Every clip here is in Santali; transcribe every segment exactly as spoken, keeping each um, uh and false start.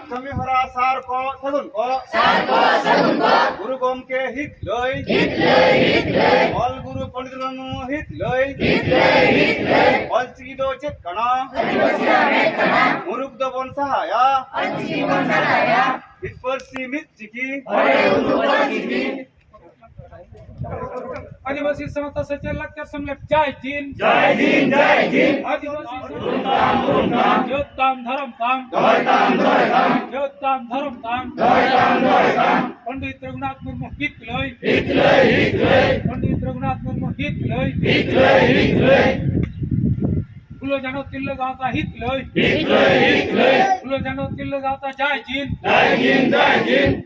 ᱠᱟᱹᱢᱤ ᱦᱚᱨᱟ ᱥᱟᱨ ᱠᱚ ᱥᱟᱹᱜᱩᱱ ᱠᱚ᱾ ᱥᱟᱨ ᱠᱚ ᱥᱟᱹᱜᱩᱱ ᱠᱚ᱾ ᱜᱩᱨᱩ ᱜᱚᱢᱠᱮ ᱦᱤᱛ ᱞᱟᱹᱭ᱾ ᱦᱤᱛ ᱞᱟᱹᱭ, ᱦᱤᱛ ᱞᱟᱹᱭ᱾ ᱚᱞ ᱜᱩᱨᱩ ᱯᱚᱱᱰᱤᱛ ᱨᱚᱜᱷᱩᱱᱟᱛᱷ ᱢᱩᱨᱢᱩ ᱦᱤᱛ ᱞᱟᱹᱭ᱾ ᱦᱤᱛ ᱞᱟᱹᱭ, ᱦᱤᱛ ᱞᱟᱹᱭ᱾ ᱚᱞ ᱪᱤᱠᱤ ᱫᱚ ᱪᱮᱫ ᱠᱟᱱᱟ? ᱟᱹᱫᱤᱵᱟᱹᱥᱤᱭᱟᱜ ᱢᱮᱫ ᱠᱟᱱᱟ᱾ ᱢᱩᱨᱩᱠ ᱫᱚᱵᱚᱱ ᱥᱟᱦᱟᱭᱟ᱾ ᱚᱞ ᱪᱤᱠᱤ ᱵᱚᱱ ᱥᱟᱦᱟᱭᱟ᱾ ᱢᱤᱫ ᱯᱟᱹᱨᱥᱤ ᱢᱤᱫ ᱪᱤᱠᱤ᱾ ᱦᱚᱲᱮ ᱩᱫᱩᱜ ᱚᱞ ᱪᱤᱠᱤ᱾ ᱟᱹᱫᱤᱵᱟᱹᱥᱤ ᱥᱟᱶᱛᱟ ᱥᱮᱪᱮᱫ ᱞᱟᱠᱪᱟᱨ ᱥᱮᱢᱞᱮᱫ ᱡᱟᱭ ᱫᱤᱱ᱾ ᱡᱟᱭ ᱫᱤᱱ, ᱡᱟᱭ ᱫᱤᱱ᱾ ᱟᱹᱫᱤᱵᱟᱹᱥᱤ ᱩᱨᱩᱢ ᱛᱟᱢ, ᱩᱨᱩᱢ ᱛᱟᱢ᱾ ᱡᱟᱹᱛ ᱛᱟᱢ, ᱫᱷᱚᱨᱚᱢ ᱛᱟᱢ᱾ ᱫᱚᱦᱚᱭ ᱛᱟᱢ, ᱫᱚᱦᱚᱭ ᱛᱟᱢ᱾ ᱡᱟᱹᱛ ᱛᱟᱢ, ᱫᱷᱚᱨᱚᱢ ᱛᱟᱢ᱾ ᱫᱚᱦᱚᱭ ᱛᱟᱢ, ᱫᱚᱦᱚᱭ ᱛᱟᱢ᱾ ᱯᱚᱱᱰᱤᱛ ᱨᱚᱜᱷᱩᱱᱟᱛᱷ ᱢᱩᱨᱢᱩ ᱦᱤᱛ ᱞᱟᱹᱭ᱾ ᱦᱤᱛ ᱞᱟᱹᱭ, ᱦᱤᱛ ᱞᱟᱹᱭ᱾ ᱯᱚᱱᱰᱤᱛ ᱨᱚᱜᱷᱩᱱᱟᱛᱷ ᱢᱩᱨᱢᱩ ᱦᱤᱛ ᱞᱟᱹᱭ᱾ ᱦᱤᱛ ᱞᱟᱹᱭ, ᱦᱤᱛ ᱞᱟᱹᱭ᱾ ᱯᱷᱩᱞᱳ ᱡᱷᱟᱱᱳ ᱛᱤᱨᱞᱟᱹ ᱜᱟᱶᱛᱟ ᱦᱤᱛ ᱞᱟᱹᱭ᱾ ᱦᱤᱛ ᱞᱟᱹᱭ, ᱦᱤᱛ ᱞᱟᱹᱭ᱾ ᱯᱷᱩᱞᱳ ᱡᱷᱟᱱᱳ ᱛᱤᱨᱞᱟᱹ ᱜᱟᱶᱛᱟ ᱡᱟᱭ ᱫᱤᱱ᱾ ᱡᱟᱭ ᱫᱤᱱ, ᱡᱟᱭ ᱫᱤᱱ᱾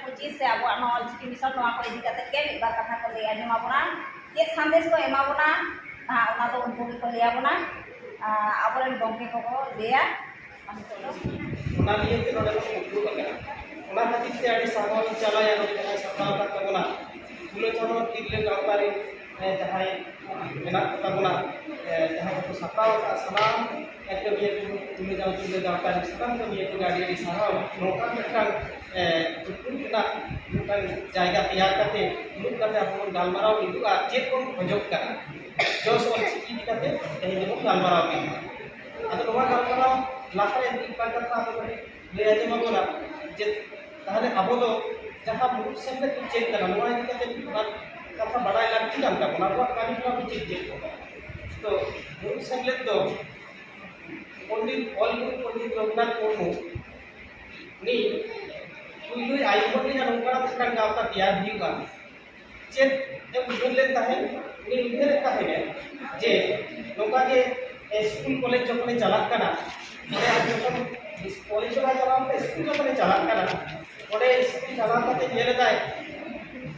ᱯᱚᱸᱪᱤᱥ ᱥᱮ ᱟᱵᱚᱣᱟᱜ ᱱᱚᱣᱟ ᱚᱞᱪᱤᱠᱤ ᱢᱤᱥᱚᱱ, ᱱᱚᱣᱟ ᱠᱚ ᱤᱫᱤ ᱠᱟᱛᱮ ᱜᱮ ᱢᱤᱫ ᱵᱟᱨ ᱠᱟᱛᱷᱟ ᱠᱚ ᱞᱟᱹᱭ ᱟᱸᱡᱚᱢ ᱟᱵᱚᱱᱟ᱾ ᱪᱮᱫ ᱥᱟᱸᱫᱮᱥ ᱠᱚ ᱮᱢᱟ ᱵᱚᱱᱟ, ᱱᱟᱦᱟᱜ ᱚᱱᱟ ᱫᱚ ᱩᱱᱠᱩ ᱜᱮᱠᱚ ᱞᱟᱹᱭ ᱟᱵᱚᱱᱟ᱾ ᱟᱨ ᱟᱵᱚᱨᱮᱱ ᱜᱚᱢᱠᱮ ᱠᱚᱠᱚ ᱞᱟᱹᱭᱟ᱾ ᱚᱱᱟ ᱱᱤᱭᱮ ᱛᱮ ᱱᱚᱰᱮ ᱵᱚᱱ ᱫᱩᱲᱩᱵ ᱟᱠᱟᱱᱟ᱾ ᱚᱱᱟ ᱠᱷᱟᱹᱛᱤᱨ ᱛᱮ ᱟᱹᱰᱤ ᱥᱟᱨᱦᱟᱣ ᱤᱧ ᱪᱟᱞᱟᱭᱟ ᱱᱚᱰᱮ ᱡᱟᱦᱟᱸᱭ ᱥᱟᱯᱲᱟᱣ ᱟᱠᱟᱫ ᱛᱟᱵᱚᱱᱟ ᱯᱷᱩᱞᱳ ᱡᱷᱟᱱᱳ ᱛᱤᱨᱞᱟᱹ ᱜᱟᱶᱛᱟ ᱨᱮᱱ, ᱮ, ᱡᱟᱦᱟᱸᱭ ᱢᱮᱱᱟᱜ ᱠᱚ ᱛᱟᱵᱚᱱᱟ, ᱮ, ᱡᱟᱦᱟᱸᱭ ᱠᱚᱠᱚ ᱥᱟᱯᱲᱟᱣ ᱟᱠᱟᱫ ᱥᱟᱱᱟᱢ ᱠᱟᱹᱢᱤᱭᱟᱹ ᱠᱚ, ᱯᱷᱩᱞᱳ ᱡᱷᱟᱱᱳ ᱛᱤᱨᱞᱟᱹ ᱜᱟᱶᱛᱟ ᱨᱮᱱ ᱥᱟᱱᱟᱢ ᱠᱟᱹᱢᱤᱭᱟᱹ ᱠᱚᱜᱮ ᱟᱹᱰᱤ ᱟᱹᱰᱤ ᱥᱟᱨᱦᱟᱣ᱾ ᱱᱚᱝᱠᱟᱱ ᱢᱤᱫᱴᱟᱝ, ᱮ, ᱫᱩᱯᱲᱩᱵ ᱨᱮᱱᱟᱜ ᱢᱤᱫᱴᱟᱝ ᱡᱟᱭᱜᱟ ᱛᱮᱭᱟᱨ ᱠᱟᱛᱮ ᱫᱩᱲᱩᱵ ᱠᱟᱛᱮ ᱟᱵᱚ ᱵᱚᱱ ᱜᱟᱞᱢᱟᱨᱟᱣ ᱢᱤᱫᱚᱜᱼᱟ, ᱪᱮᱫ ᱵᱚᱱ ᱠᱷᱚᱡᱚᱜ ᱠᱟᱱᱟ᱾ ᱡᱚᱥ ᱚᱞ ᱪᱤᱠᱤ ᱤᱫᱤ ᱠᱟᱛᱮ ᱛᱮᱦᱮᱧ ᱫᱚᱵᱚᱱ ᱜᱟᱞᱢᱟᱨᱟᱣ ᱠᱮᱫᱟ᱾ ᱟᱫᱚ ᱱᱚᱣᱟ ᱜᱟᱞᱢᱟᱨᱟᱣ ᱞᱟᱦᱟᱨᱮ ᱢᱤᱫ ᱵᱟᱨ ᱠᱟᱛᱷᱟ ᱟᱵᱚ ᱠᱟᱹᱴᱤᱡ ᱞᱟᱹᱭ ᱟᱸᱡᱚᱢ ᱟᱵᱚᱱᱟ ᱡᱮ ᱛᱟᱦᱚᱞᱮ ᱟᱵᱚ ᱫᱚ ᱡᱟᱦᱟᱸ ᱢᱩᱬᱩᱫ ᱥᱮᱢᱞᱮᱫ ᱫᱚ ᱪᱮᱫ ᱠᱟᱱᱟ, ᱱᱚᱣᱟ ᱤᱫᱤ ᱠᱟᱛᱮ ᱢᱤᱫ ᱵᱟᱨ ᱠᱟᱛᱷᱟ ᱵᱟᱰᱟᱭ ᱞᱟᱹᱠᱛᱤ ᱠᱟᱱ ᱛᱟᱵᱚᱱᱟ᱾ ᱟᱵᱚᱣᱟᱜ ᱠᱟᱹᱢᱤ ᱦᱚᱨᱟ ᱫᱚ ᱪᱮᱫ ᱪᱮᱫ ᱠᱚ ᱠᱟᱱᱟ? ᱛᱚ ᱢᱩᱬᱩᱫ ᱥᱮᱢᱞᱮᱫ ᱫᱚ ᱯᱚᱱᱰᱤᱛ, ᱚᱞ ᱜᱩᱨᱩ ᱯᱚᱱᱰᱤᱛ ᱨᱚᱜᱷᱩᱱᱟᱛᱷ ᱢᱩᱨᱢᱩ ᱩᱱᱤ ᱯᱩᱭᱞᱩᱭ ᱟᱭᱩᱨ ᱞᱮᱫᱟ ᱱᱚᱝᱠᱟᱱᱟᱜ ᱢᱤᱫᱴᱟᱝ ᱜᱟᱶᱛᱟ ᱛᱮᱭᱟᱨ ᱦᱩᱭᱩᱜᱼᱟ᱾ ᱪᱮᱫ ᱮ ᱩᱭᱦᱟᱹᱨ ᱞᱮᱫ ᱛᱟᱦᱮᱸᱫ? ᱩᱱᱤ ᱩᱭᱦᱟᱹᱨᱮᱫ ᱛᱟᱦᱮᱸᱫ ᱡᱮ ᱱᱚᱝᱠᱟ ᱜᱮ ᱥᱠᱩᱞ ᱠᱚᱞᱮᱡᱽ ᱡᱚᱠᱷᱚᱱᱮ ᱪᱟᱞᱟᱜ ᱠᱟᱱᱟ, ᱚᱸᱰᱮ ᱟᱡ ᱡᱚᱠᱷᱚᱱ ᱠᱚᱞᱮᱡᱽ ᱫᱚ ᱵᱟᱭ ᱪᱟᱞᱟᱣ ᱠᱟᱱᱟ, ᱥᱠᱩᱞ ᱡᱚᱠᱷᱚᱱᱮ ᱪᱟᱞᱟᱜ ᱠᱟᱱᱟ, ᱚᱸᱰᱮ ᱥᱠᱩᱞ ᱪᱟᱞᱟᱣ ᱠᱟᱛᱮ ᱧᱮᱞᱮᱫᱟᱭ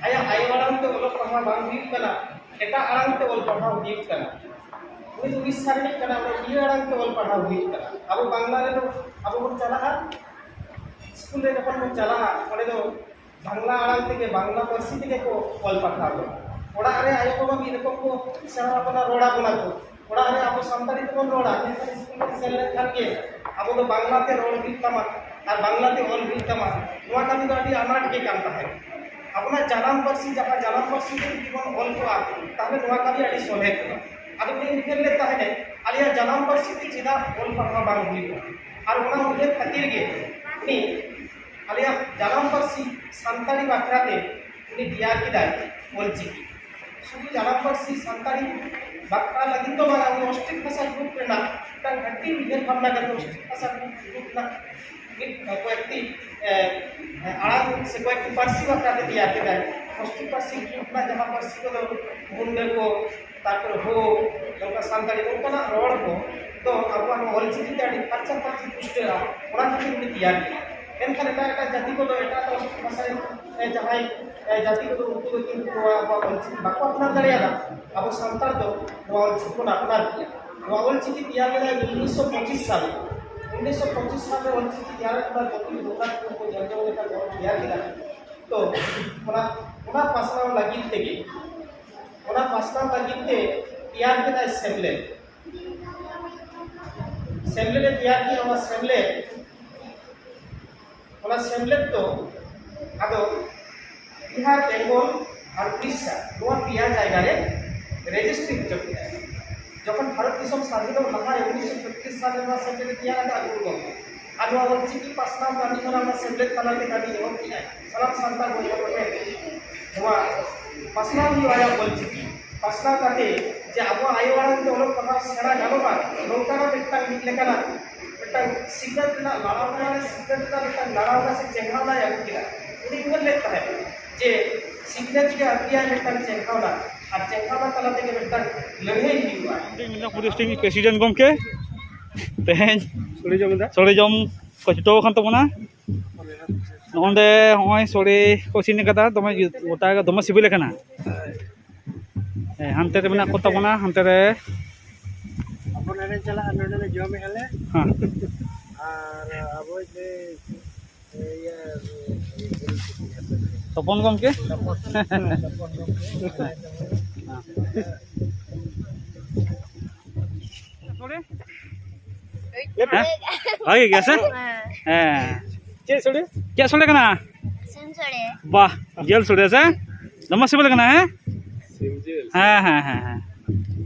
ᱟᱭᱟᱜ ᱟᱭᱳ ᱟᱲᱟᱝ ᱛᱮ ᱚᱞᱚᱜ ᱯᱟᱲᱦᱟᱣ ᱵᱟᱝ ᱦᱩᱭᱩᱜ ᱠᱟᱱᱟ, ᱮᱴᱟᱜ ᱟᱲᱟᱝ ᱛᱮ ᱚᱞ ᱯᱟᱲᱦᱟᱣ ᱦᱩᱭᱩᱜ ᱠᱟᱱᱟ᱾ ᱩᱱᱤ ᱫᱚ ᱩᱲᱤᱥᱥᱟ ᱨᱤᱱᱤᱡ ᱠᱟᱱᱟ, ᱚᱸᱰᱮ ᱩᱲᱤᱭᱟ ᱟᱲᱟᱝ ᱛᱮ ᱚᱞ ᱯᱟᱲᱦᱟᱣ ᱦᱩᱭᱩᱜ ᱠᱟᱱᱟ᱾ ᱟᱵᱚ ᱵᱟᱝᱞᱟ ᱨᱮᱫᱚ ᱟᱵᱚ ᱵᱚᱱ ᱪᱟᱞᱟᱜᱼᱟ, ᱥᱠᱩᱞ ᱨᱮ ᱡᱚᱠᱷᱚᱱ ᱵᱚᱱ ᱪᱟᱞᱟᱜᱼᱟ, ᱚᱸᱰᱮ ᱫᱚ ᱵᱟᱝᱞᱟ ᱟᱲᱟᱝ ᱛᱮᱜᱮ, ᱵᱟᱝᱞᱟ ᱯᱟᱹᱨᱥᱤ ᱛᱮᱜᱮ ᱠᱚ ᱚᱞ ᱯᱟᱲᱦᱟᱣ ᱠᱟᱱᱟ᱾ ᱚᱲᱟᱜ ᱨᱮ ᱟᱭᱳ ᱵᱟᱵᱟ ᱢᱤᱫ ᱨᱚᱠᱚᱢ ᱠᱚ ᱥᱮᱬᱟ ᱟᱵᱚᱱᱟ, ᱨᱚᱲ ᱟᱵᱚᱱᱟ ᱠᱚ᱾ ᱚᱲᱟᱜ ᱨᱮ ᱟᱵᱚ ᱥᱟᱱᱛᱟᱲᱤ ᱛᱮᱵᱚᱱ ᱨᱚᱲᱟ, ᱢᱮᱱᱠᱷᱟᱱ ᱥᱠᱩᱞ ᱨᱮ ᱥᱮᱱ ᱞᱮᱱᱠᱷᱟᱱ ᱜᱮ ᱟᱵᱚ ᱫᱚ ᱵᱟᱝᱞᱟ ᱛᱮ ᱨᱚᱲ ᱦᱩᱭᱩᱜ ᱛᱟᱢᱟ ᱟᱨ ᱵᱟᱝᱞᱟ ᱛᱮ ᱚᱞ ᱦᱩᱭᱩᱜ ᱛᱟᱢᱟ᱾ ᱱᱚᱣᱟ ᱠᱟᱹᱢᱤ ᱫᱚ ᱟᱹᱰᱤ ᱟᱱᱟᱴ ᱜᱮ ᱠᱟᱱ ᱛᱟᱦᱮᱸᱫ᱾ ᱟᱵᱚᱱᱟᱜ ᱡᱟᱱᱟᱢ ᱯᱟᱹᱨᱥᱤ, ᱡᱟᱦᱟᱸ ᱡᱟᱱᱟᱢ ᱯᱟᱹᱨᱥᱤ ᱛᱮ ᱡᱩᱫᱤ ᱵᱚᱱ ᱚᱞ ᱠᱚᱜᱼᱟ, ᱛᱟᱦᱚᱞᱮ ᱱᱚᱣᱟ ᱠᱟᱹᱢᱤ ᱟᱹᱰᱤ ᱥᱚᱞᱦᱮ ᱠᱚᱜᱼᱟ᱾ ᱟᱫᱚ ᱩᱱᱤ ᱩᱭᱦᱟᱹᱨ ᱞᱮᱫ ᱛᱟᱦᱮᱸᱫ, ᱟᱞᱮᱭᱟᱜ ᱡᱟᱱᱟᱢ ᱯᱟᱹᱨᱥᱤ ᱛᱮ ᱪᱮᱫᱟᱜ ᱚᱞ ᱯᱟᱲᱦᱟᱣ ᱵᱟᱝ ᱦᱩᱭᱩᱜᱼᱟ? ᱟᱨ ᱚᱱᱟ ᱩᱭᱦᱟᱹᱨ ᱠᱷᱟᱹᱛᱤᱨ ᱜᱮ ᱩᱱᱤ ᱟᱞᱮᱭᱟᱜ ᱡᱟᱱᱟᱢ ᱯᱟᱹᱨᱥᱤ ᱥᱟᱱᱛᱟᱲᱤ ᱵᱟᱠᱷᱨᱟ ᱛᱮ ᱩᱱᱤ ᱛᱮᱭᱟᱨ ᱠᱮᱫᱟᱭ ᱚᱞᱪᱤᱠᱤ᱾ ᱥᱩᱫᱷᱩ ᱡᱟᱱᱟᱢ ᱯᱟᱹᱨᱥᱤ ᱥᱟᱱᱛᱟᱲᱤ ᱵᱟᱠᱷᱨᱟ ᱞᱟᱹᱜᱤᱫ ᱫᱚ ᱵᱟᱝ, ᱩᱱᱤ ᱚᱥᱴᱨᱤᱠ ᱵᱷᱟᱥᱟ ᱜᱨᱩᱯ ᱨᱮᱱᱟᱜ ᱢᱤᱫᱴᱟᱝ ᱟᱹᱰᱤ ᱩᱭᱦᱟᱹᱨ ᱵᱷᱟᱵᱽᱱᱟ ᱠᱟᱛᱮ ᱚᱥᱴᱨᱤᱠ ᱵᱷᱟᱥᱟ ᱜᱨᱩᱯ ᱨᱮᱱᱟᱜ ᱢᱤᱫ ᱠᱚᱭᱮᱠᱴᱤ, ᱮ, ᱟᱲᱟᱝ ᱥᱮ ᱠᱚᱭᱮᱠᱴᱤ ᱯᱟᱹᱨᱥᱤ ᱵᱟᱠᱷᱨᱟ ᱛᱮ ᱛᱮᱭᱟᱨ ᱠᱮᱫᱟᱭ᱾ ᱚᱥᱴᱨᱤᱠ ᱯᱟᱹᱨᱥᱤ ᱜᱨᱩᱯ ᱨᱮᱱᱟᱜ ᱡᱟᱦᱟᱸ ᱯᱟᱹᱨᱥᱤ ᱠᱚᱫᱚ ᱢᱩᱱᱰᱟᱹ ᱠᱚ, ᱛᱟᱨᱯᱚᱨᱮ ᱦᱳ, ᱱᱚᱝᱠᱟ ᱥᱟᱱᱛᱟᱲᱤ ᱱᱚᱝᱠᱟᱱᱟᱜ ᱨᱚᱲ ᱠᱚ ᱫᱚ ᱟᱵᱚᱣᱟᱜ ᱱᱚᱣᱟ ᱚᱞᱪᱤᱠᱤ ᱛᱮ ᱟᱹᱰᱤ ᱯᱷᱟᱨᱪᱟ ᱯᱷᱟᱹᱨᱪᱤ ᱯᱩᱥᱴᱟᱹᱜᱼᱟ, ᱚᱱᱟ ᱠᱷᱟᱹᱛᱤᱨ ᱩᱱᱤ ᱛᱮᱭᱟᱨ ᱠᱮᱫᱟ᱾ ᱮᱱᱠᱷᱟᱱ ᱮᱴᱟᱜ ᱮᱴᱟᱜ ᱡᱟᱹᱛᱤ ᱠᱚᱫᱚ, ᱮᱴᱟᱜ ᱮᱴᱟᱜ ᱵᱷᱟᱥᱟ ᱨᱮ, ᱮ, ᱡᱟᱦᱟᱸᱭ, ᱮ, ᱡᱟᱹᱛᱤ ᱠᱚᱫᱚ, ᱩᱱᱠᱩ ᱫᱚ ᱠᱤᱱᱛᱩ ᱱᱚᱣᱟ ᱟᱵᱚᱣᱟᱜ ᱚᱞᱪᱤᱠᱤ ᱵᱟᱠᱚ ᱟᱯᱱᱟᱨ ᱫᱟᱲᱮᱭᱟᱫᱟ᱾ ᱟᱵᱚ ᱥᱟᱱᱛᱟᱲ ᱫᱚ ᱱᱚᱣᱟ ᱚᱞᱪᱤᱠᱤ ᱵᱚᱱ ᱟᱯᱱᱟᱨ ᱠᱮᱫᱟ᱾ ᱱᱚᱣᱟ ᱚᱞᱪᱤᱠᱤ ᱛᱮᱭᱟᱨ ᱞᱮᱫᱟᱭ ᱩᱱᱤᱥᱥᱚ ᱯᱚᱸᱪᱤᱥ ᱥᱟᱞ᱾ ᱩᱱᱤᱥᱥᱚ ᱯᱚᱸᱪᱤᱥ ᱥᱟᱞ ᱨᱮ ᱚᱞᱪᱤᱠᱤ ᱛᱮᱭᱟᱨ ᱞᱮᱫᱟ, ᱡᱚᱛᱤᱱ ᱵᱚᱸᱜᱟ ᱠᱚ ᱧᱮᱞ ᱡᱚᱝ ᱞᱮᱠᱟ ᱠᱚ ᱛᱮᱭᱟᱨ ᱠᱮᱫᱟ᱾ ᱛᱚ ᱚᱱᱟ, ᱚᱱᱟ ᱯᱟᱥᱱᱟᱣ ᱞᱟᱹᱜᱤᱫ ᱛᱮᱜᱮ, ᱚᱱᱟ ᱯᱟᱥᱱᱟᱣ ᱞᱟᱹᱜᱤᱫ ᱛᱮ ᱛᱮᱭᱟᱨ ᱠᱮᱫᱟᱭ ᱥᱮᱢᱞᱮᱫ᱾ ᱥᱮᱢᱞᱮᱫ ᱮ ᱛᱮᱭᱟᱨ ᱠᱮᱫᱟ᱾ ᱚᱱᱟ ᱥᱮᱢᱞᱮᱫ, ᱚᱱᱟ ᱥᱮᱢᱞᱮᱫ ᱫᱚ ᱟᱫᱚ ᱵᱤᱦᱟᱨ, ᱵᱮᱝᱜᱚᱞ ᱟᱨ ᱩᱲᱤᱥᱥᱟ, ᱱᱚᱣᱟ ᱯᱮᱭᱟ ᱡᱟᱭᱜᱟ ᱨᱮ ᱨᱮᱡᱤᱥᱴᱨᱤ ᱦᱚᱪᱚ ᱠᱮᱫᱟᱭ᱾ ᱡᱚᱠᱷᱚᱱ ᱵᱷᱟᱨᱚᱛ ᱫᱤᱥᱚᱢ ᱥᱟᱫᱷᱤᱱᱚᱜ ᱞᱟᱦᱟᱨᱮ ᱩᱱᱤᱥᱥᱚ ᱪᱷᱚᱛᱨᱤᱥ ᱥᱟᱞ ᱨᱮ ᱱᱚᱣᱟ ᱥᱮᱢᱞᱮᱫ ᱮ ᱛᱮᱭᱟᱨ ᱟᱠᱟᱫ ᱜᱩᱨᱩ ᱜᱚᱢᱠᱮ᱾ ᱟᱨ ᱱᱚᱣᱟ ᱚᱞᱪᱤᱠᱤ ᱯᱟᱥᱱᱟᱣ ᱠᱟᱹᱢᱤ ᱦᱚᱨᱟ ᱱᱚᱣᱟ ᱥᱮᱢᱞᱮᱫ ᱛᱟᱞᱟ ᱛᱮ ᱠᱟᱹᱢᱤ ᱮᱦᱚᱵ ᱠᱮᱫᱟᱭ᱾ ᱥᱟᱱᱟᱢ ᱥᱟᱱᱛᱟᱲ ᱵᱚᱭᱦᱟ ᱠᱚᱴᱷᱮᱱ ᱱᱚᱣᱟ ᱯᱟᱥᱱᱟᱣ ᱦᱩᱭᱩᱜᱼᱟ, ᱟᱭᱟᱜ ᱚᱞᱪᱤᱠᱤ ᱯᱟᱥᱱᱟᱣ ᱠᱟᱛᱮ ᱡᱮ ᱟᱵᱚᱣᱟᱜ ᱟᱭᱳ ᱟᱲᱟᱝ ᱛᱮ ᱚᱞᱚᱜ ᱯᱟᱲᱦᱟᱣ ᱥᱮᱬᱟ ᱜᱟᱱᱚᱜᱼᱟ, ᱱᱚᱝᱠᱟᱱᱟᱜ ᱢᱤᱫᱴᱟᱝ ᱢᱤᱫ ᱞᱮᱠᱟᱱᱟᱜ ᱢᱤᱫᱴᱟᱝ ᱥᱤᱠᱷᱱᱟᱹᱛ ᱨᱮᱱᱟᱜ ᱞᱟᱲᱟᱣ ᱨᱮᱱᱟᱜ, ᱥᱤᱠᱷᱱᱟᱹᱛ ᱨᱮᱱᱟᱜ ᱢᱤᱫᱴᱟᱝ ᱞᱟᱲᱟᱣ ᱨᱮᱱᱟᱜ ᱥᱮ ᱪᱮᱸᱜᱷᱟᱣᱱᱟᱭ ᱟᱹᱜᱩ ᱠᱮᱫᱟ᱾ ᱩᱱᱤ ᱩᱭᱦᱟᱹᱨ ᱞᱮᱫ ᱛᱟᱦᱮᱸᱫ ᱡᱮ ᱥᱤᱠᱷᱱᱟᱹᱛ ᱜᱮ ᱟᱹᱜᱩᱭᱟᱭ ᱢᱤᱫᱴᱟᱝ ᱪᱮᱸᱜᱷᱟᱣᱱᱟ, ᱟᱨ ᱪᱮᱸᱜᱷᱟᱣᱱᱟ ᱛᱟᱞᱟ ᱛᱮᱜᱮ ᱢᱤᱫᱴᱟᱝ ᱞᱟᱹᱲᱦᱟᱹᱭ ᱦᱩᱭᱩᱜᱼᱟ᱾ ᱢᱤᱫᱴᱟᱝ ᱯᱩᱞᱤᱥ ᱴᱤᱢ ᱯᱨᱮᱥᱤᱰᱮᱱᱴ ᱜᱚᱢᱠᱮ ᱛᱮᱦᱮᱧ ᱥᱳᱲᱮ ᱡᱚᱢ ᱮᱫᱟ᱾ ᱥᱳᱲᱮ ᱡᱚᱢ ᱠᱚ ᱪᱷᱩᱴᱟᱹᱣ ᱟᱠᱟᱱ ᱛᱟᱵᱚᱱᱟ᱾ ᱱᱚᱜᱼᱚᱸᱰᱮ ᱦᱚᱸᱜᱼᱚᱭ ᱥᱳᱲᱮ ᱠᱚ ᱤᱥᱤᱱ ᱠᱟᱫᱟ, ᱫᱚᱢᱮ ᱡᱩᱛ, ᱜᱚᱴᱟ ᱜᱮ ᱫᱚᱢᱮ ᱥᱤᱵᱤᱞ ᱠᱟᱱᱟ᱾ ᱦᱮᱸ, ᱦᱟᱱᱛᱮ ᱨᱮ ᱢᱮᱱᱟᱜ ᱠᱚ ᱛᱟᱵᱚᱱᱟ, ᱦᱟᱱᱛᱮ ᱨᱮ᱾ ᱟᱵᱚ ᱱᱚᱰᱮ ᱪᱟᱞᱟᱜᱼᱟ, ᱱᱚᱰᱮ ᱞᱮ ᱡᱚᱢᱮᱫᱼᱟ ᱞᱮ᱾ ᱦᱮᱸ᱾ ᱟᱨ ᱟᱵᱚ ᱡᱮ, ᱤᱭᱟᱹ, ᱛᱚᱯᱚᱱ ᱜᱚᱢᱠᱮ? ᱛᱚᱯᱚᱱ, ᱛᱚᱯᱚᱱ ᱜᱚᱢᱠᱮ᱾ ᱦᱮᱸ᱾ ᱦᱮᱸ? ᱵᱷᱟᱜᱮ ᱜᱮᱭᱟ ᱥᱮ? ᱦᱮᱸ᱾ ᱪᱮᱫ ᱥᱳᱲᱮ? ᱪᱮᱫ ᱥᱳᱲᱮ ᱠᱟᱱᱟ? ᱥᱤᱢ ᱥᱳᱲᱮ᱾ ᱵᱟᱦ, ᱡᱤᱞ ᱥᱳᱲᱮ ᱥᱮ? ᱫᱚᱢᱮ ᱥᱤᱵᱤᱞ ᱠᱟᱱᱟ, ᱦᱮᱸ? ᱥᱤᱢ ᱡᱤᱞ᱾ ᱦᱮᱸ, ᱦᱮᱸ, ᱦᱮᱸ, ᱦᱮᱸ᱾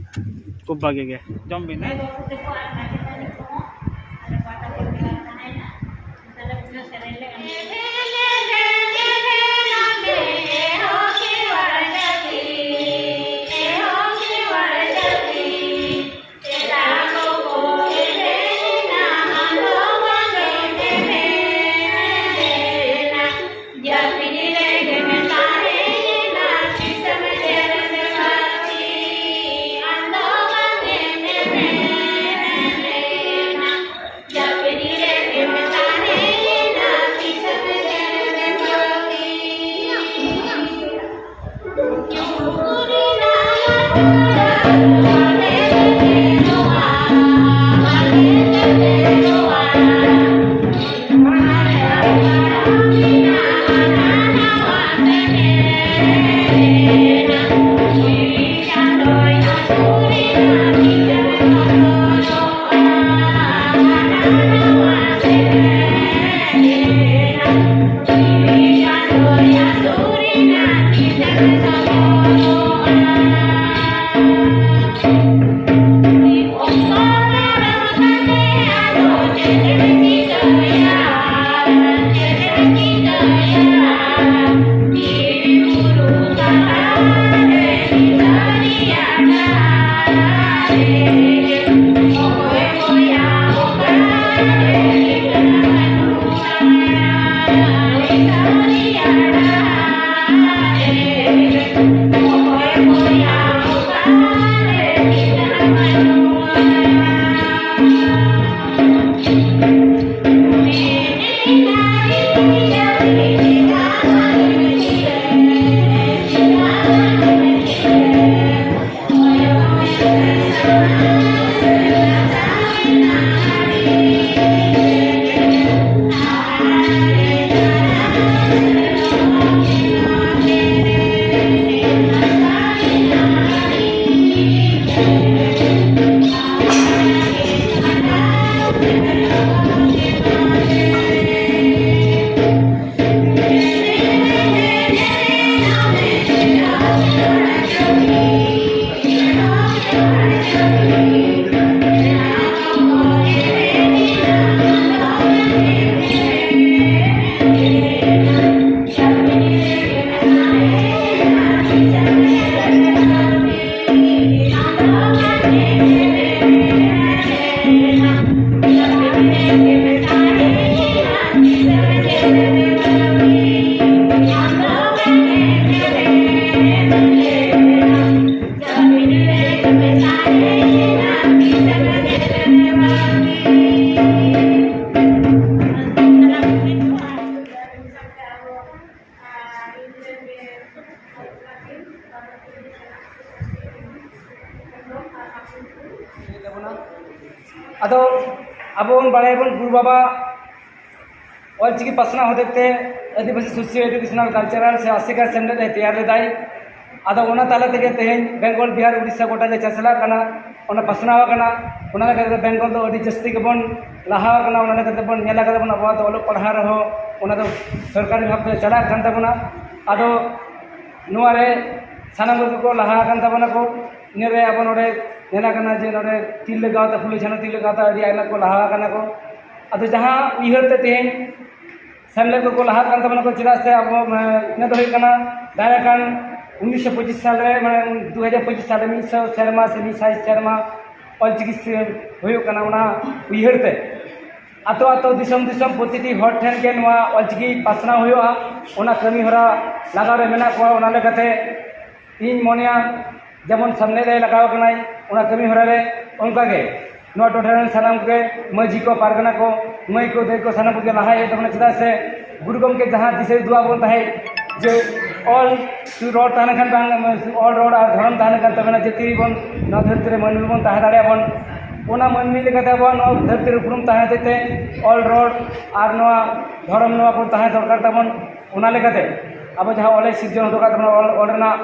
ᱠᱷᱩᱵ ᱵᱷᱟᱜᱮ ᱜᱮ᱾ ᱡᱚᱢ ᱵᱤᱱ, ᱦᱮᱸ? ᱟᱫᱚ ᱟᱵᱚ ᱵᱚᱱ ᱵᱟᱲᱟᱭᱟᱵᱚᱱ, ᱜᱩᱨᱩ ᱵᱟᱵᱟ ᱚᱞᱪᱤᱠᱤ ᱯᱟᱥᱱᱟᱣ ᱦᱚᱛᱮᱡ ᱛᱮ ᱟᱹᱫᱤᱵᱟᱹᱥᱤ ᱥᱳᱥᱤᱭᱳ ᱮᱰᱩᱠᱮᱥᱚᱱᱟᱞ ᱠᱟᱞᱪᱟᱨᱟᱞ ᱥᱮ ᱟᱥᱮᱠᱟ ᱥᱮᱢᱞᱮᱫ ᱮ ᱛᱮᱭᱟᱨ ᱞᱮᱫᱟᱭ᱾ ᱟᱫᱚ ᱚᱱᱟ ᱛᱟᱞᱟ ᱛᱮᱜᱮ ᱛᱮᱦᱮᱧ ᱵᱮᱝᱜᱚᱞ, ᱵᱤᱦᱟᱨ, ᱩᱲᱤᱥᱥᱟ ᱜᱚᱴᱟ ᱜᱮ ᱪᱟᱪᱞᱟᱜ ᱠᱟᱱᱟ, ᱚᱱᱟ ᱯᱟᱥᱱᱟᱣ ᱟᱠᱟᱱᱟ᱾ ᱚᱱᱟ ᱞᱮᱠᱟᱛᱮ ᱵᱮᱝᱜᱚᱞ ᱫᱚ ᱟᱹᱰᱤ ᱡᱟᱹᱥᱛᱤ ᱜᱮᱵᱚᱱ ᱞᱟᱦᱟ ᱟᱠᱟᱱᱟ᱾ ᱚᱱᱟ ᱞᱮᱠᱟᱛᱮ ᱵᱚᱱ ᱧᱮᱞ ᱟᱠᱟᱫᱟ ᱵᱚᱱ, ᱟᱵᱚᱣᱟᱜ ᱫᱚ ᱚᱞᱚᱜ ᱯᱟᱲᱦᱟᱣ ᱨᱮᱦᱚᱸ ᱚᱱᱟ ᱫᱚ ᱥᱚᱨᱠᱟᱨᱤ ᱵᱷᱟᱵᱽ ᱛᱮ ᱪᱟᱞᱟᱜ ᱠᱟᱱ ᱛᱟᱵᱚᱱᱟ᱾ ᱟᱫᱚ ᱱᱚᱣᱟ ᱨᱮ ᱥᱟᱱᱟᱢ ᱠᱚᱜᱮ ᱠᱚ ᱞᱟᱦᱟ ᱟᱠᱟᱱ ᱛᱟᱵᱚᱱᱟ ᱠᱚ᱾ ᱤᱱᱟᱹ ᱨᱮ ᱟᱵᱚ ᱱᱚᱰᱮ ᱧᱮᱞ ᱟᱠᱟᱱᱟ ᱡᱮ ᱱᱚᱰᱮ ᱛᱤᱨᱞᱟᱹ ᱜᱟᱶᱛᱟ, ᱯᱷᱩᱞᱳ ᱡᱷᱟᱱᱳ ᱛᱤᱨᱞᱟᱹ ᱜᱟᱶᱛᱟ ᱟᱹᱰᱤ ᱟᱭᱢᱟ ᱠᱚ ᱞᱟᱦᱟ ᱟᱠᱟᱱᱟ ᱠᱚ᱾ ᱟᱫᱚ ᱡᱟᱦᱟᱸ ᱩᱭᱦᱟᱹᱨ ᱛᱮ ᱛᱮᱦᱮᱧ ᱥᱮᱢᱞᱮᱫ ᱠᱚᱠᱚ ᱞᱟᱦᱟᱜ ᱠᱟᱱ ᱛᱟᱵᱚᱱᱟ ᱠᱚ, ᱪᱮᱫᱟᱜ ᱥᱮ ᱟᱵᱚ, ᱢᱟᱱᱮ, ᱤᱱᱟᱹ ᱫᱚ ᱦᱩᱭᱩᱜ ᱠᱟᱱᱟ ᱫᱟᱨᱟᱭ ᱠᱟᱱ ᱩᱱᱤᱥᱥᱚ ᱯᱚᱸᱪᱤᱥ ᱥᱟᱞ ᱨᱮ, ᱢᱟᱱᱮ, ᱫᱩ ᱦᱟᱡᱟᱨ ᱯᱚᱸᱪᱤᱥ ᱥᱟᱞ ᱨᱮ ᱢᱤᱫ ᱥᱟᱭ ᱥᱮᱨᱢᱟ ᱥᱮ ᱢᱤᱫ ᱥᱟᱭ ᱥᱮᱨᱢᱟ ᱚᱞᱪᱤᱠᱤ ᱥᱮ ᱦᱩᱭᱩᱜ ᱠᱟᱱᱟ, ᱚᱱᱟ ᱩᱭᱦᱟᱹᱨ ᱛᱮ ᱟᱛᱳ ᱟᱛᱳ, ᱫᱤᱥᱚᱢ ᱫᱤᱥᱚᱢ, ᱯᱨᱚᱛᱤᱴᱤ ᱦᱚᱲ ᱴᱷᱮᱱ ᱜᱮ ᱱᱚᱣᱟ ᱚᱞᱪᱤᱠᱤ ᱯᱟᱥᱱᱟᱣ ᱦᱩᱭᱩᱜᱼᱟ, ᱚᱱᱟ ᱠᱟᱹᱢᱤ ᱦᱚᱨᱟ ᱞᱟᱜᱟᱣ ᱨᱮ ᱢᱮᱱᱟᱜ ᱠᱚᱣᱟ᱾ ᱚᱱᱟ ᱞᱮᱠᱟᱛᱮ ᱤᱧ ᱢᱚᱱᱮᱭᱟ, ᱡᱮᱢᱚᱱ ᱥᱟᱢᱱᱮ ᱨᱮ ᱞᱟᱜᱟᱣ ᱟᱠᱟᱱᱟᱭ ᱚᱱᱟ ᱠᱟᱹᱢᱤ ᱦᱚᱨᱟ ᱨᱮ, ᱚᱱᱠᱟᱜᱮ ᱱᱚᱣᱟ ᱴᱚᱴᱷᱟ ᱨᱮᱱ ᱥᱟᱱᱟᱢ ᱠᱚᱜᱮ, ᱢᱟᱹᱡᱷᱤ ᱠᱚ, ᱯᱟᱨᱜᱟᱱᱟ ᱠᱚ, ᱢᱟᱹᱭ ᱠᱚ, ᱫᱟᱹᱭ ᱠᱚ, ᱥᱟᱱᱟᱢ ᱠᱚᱜᱮ ᱞᱟᱦᱟ ᱦᱮᱡ ᱛᱟᱵᱚᱱᱟ᱾ ᱪᱮᱫᱟᱜ ᱥᱮ ᱜᱩᱨᱩ ᱜᱚᱢᱠᱮ ᱡᱟᱦᱟᱸ ᱫᱤᱥᱟᱹ ᱩᱫᱩᱜ ᱟᱵᱚᱱ ᱛᱟᱦᱮᱸᱫ, ᱡᱮ ᱚᱞ ᱨᱚᱲ ᱛᱟᱦᱮᱸ ᱞᱮᱱᱠᱷᱟᱱ ᱵᱟᱝ, ᱚᱞ ᱨᱚᱲ ᱟᱨ ᱫᱷᱚᱨᱚᱢ ᱛᱟᱦᱮᱸ ᱞᱮᱱᱠᱷᱟᱱ ᱛᱚᱵᱮᱱᱟ ᱡᱟᱹᱛᱤ ᱵᱚᱱ, ᱱᱚᱣᱟ ᱫᱷᱟᱹᱨᱛᱤ ᱨᱮ ᱢᱟᱹᱱᱢᱤ ᱵᱚᱱ ᱛᱟᱦᱮᱸ ᱫᱟᱲᱮᱭᱟᱜᱼᱟ ᱵᱚᱱ᱾ ᱚᱱᱟ ᱢᱟᱹᱱᱢᱤ ᱞᱮᱠᱟᱛᱮ ᱟᱵᱚᱣᱟᱜ ᱱᱚᱣᱟ ᱫᱷᱟᱹᱨᱛᱤ ᱨᱮ ᱩᱯᱨᱩᱢ ᱛᱟᱦᱮᱸ ᱦᱚᱛᱮᱡ ᱛᱮ ᱚᱞ ᱨᱚᱲ ᱟᱨ ᱱᱚᱣᱟ ᱫᱷᱚᱨᱚᱢ, ᱱᱚᱣᱟ ᱠᱚ ᱛᱟᱦᱮᱸ ᱫᱚᱨᱠᱟᱨ ᱛᱟᱵᱚᱱ᱾ ᱚᱱᱟ ᱞᱮᱠᱟᱛᱮ ᱟᱵᱚ ᱡᱟᱦᱟᱸ ᱚᱞᱮ ᱥᱤᱨᱡᱚᱱ ᱦᱚᱴᱚ ᱠᱟᱜ ᱛᱟᱵᱚᱱᱟ, ᱚᱞ, ᱚᱞ ᱨᱮᱱᱟᱜ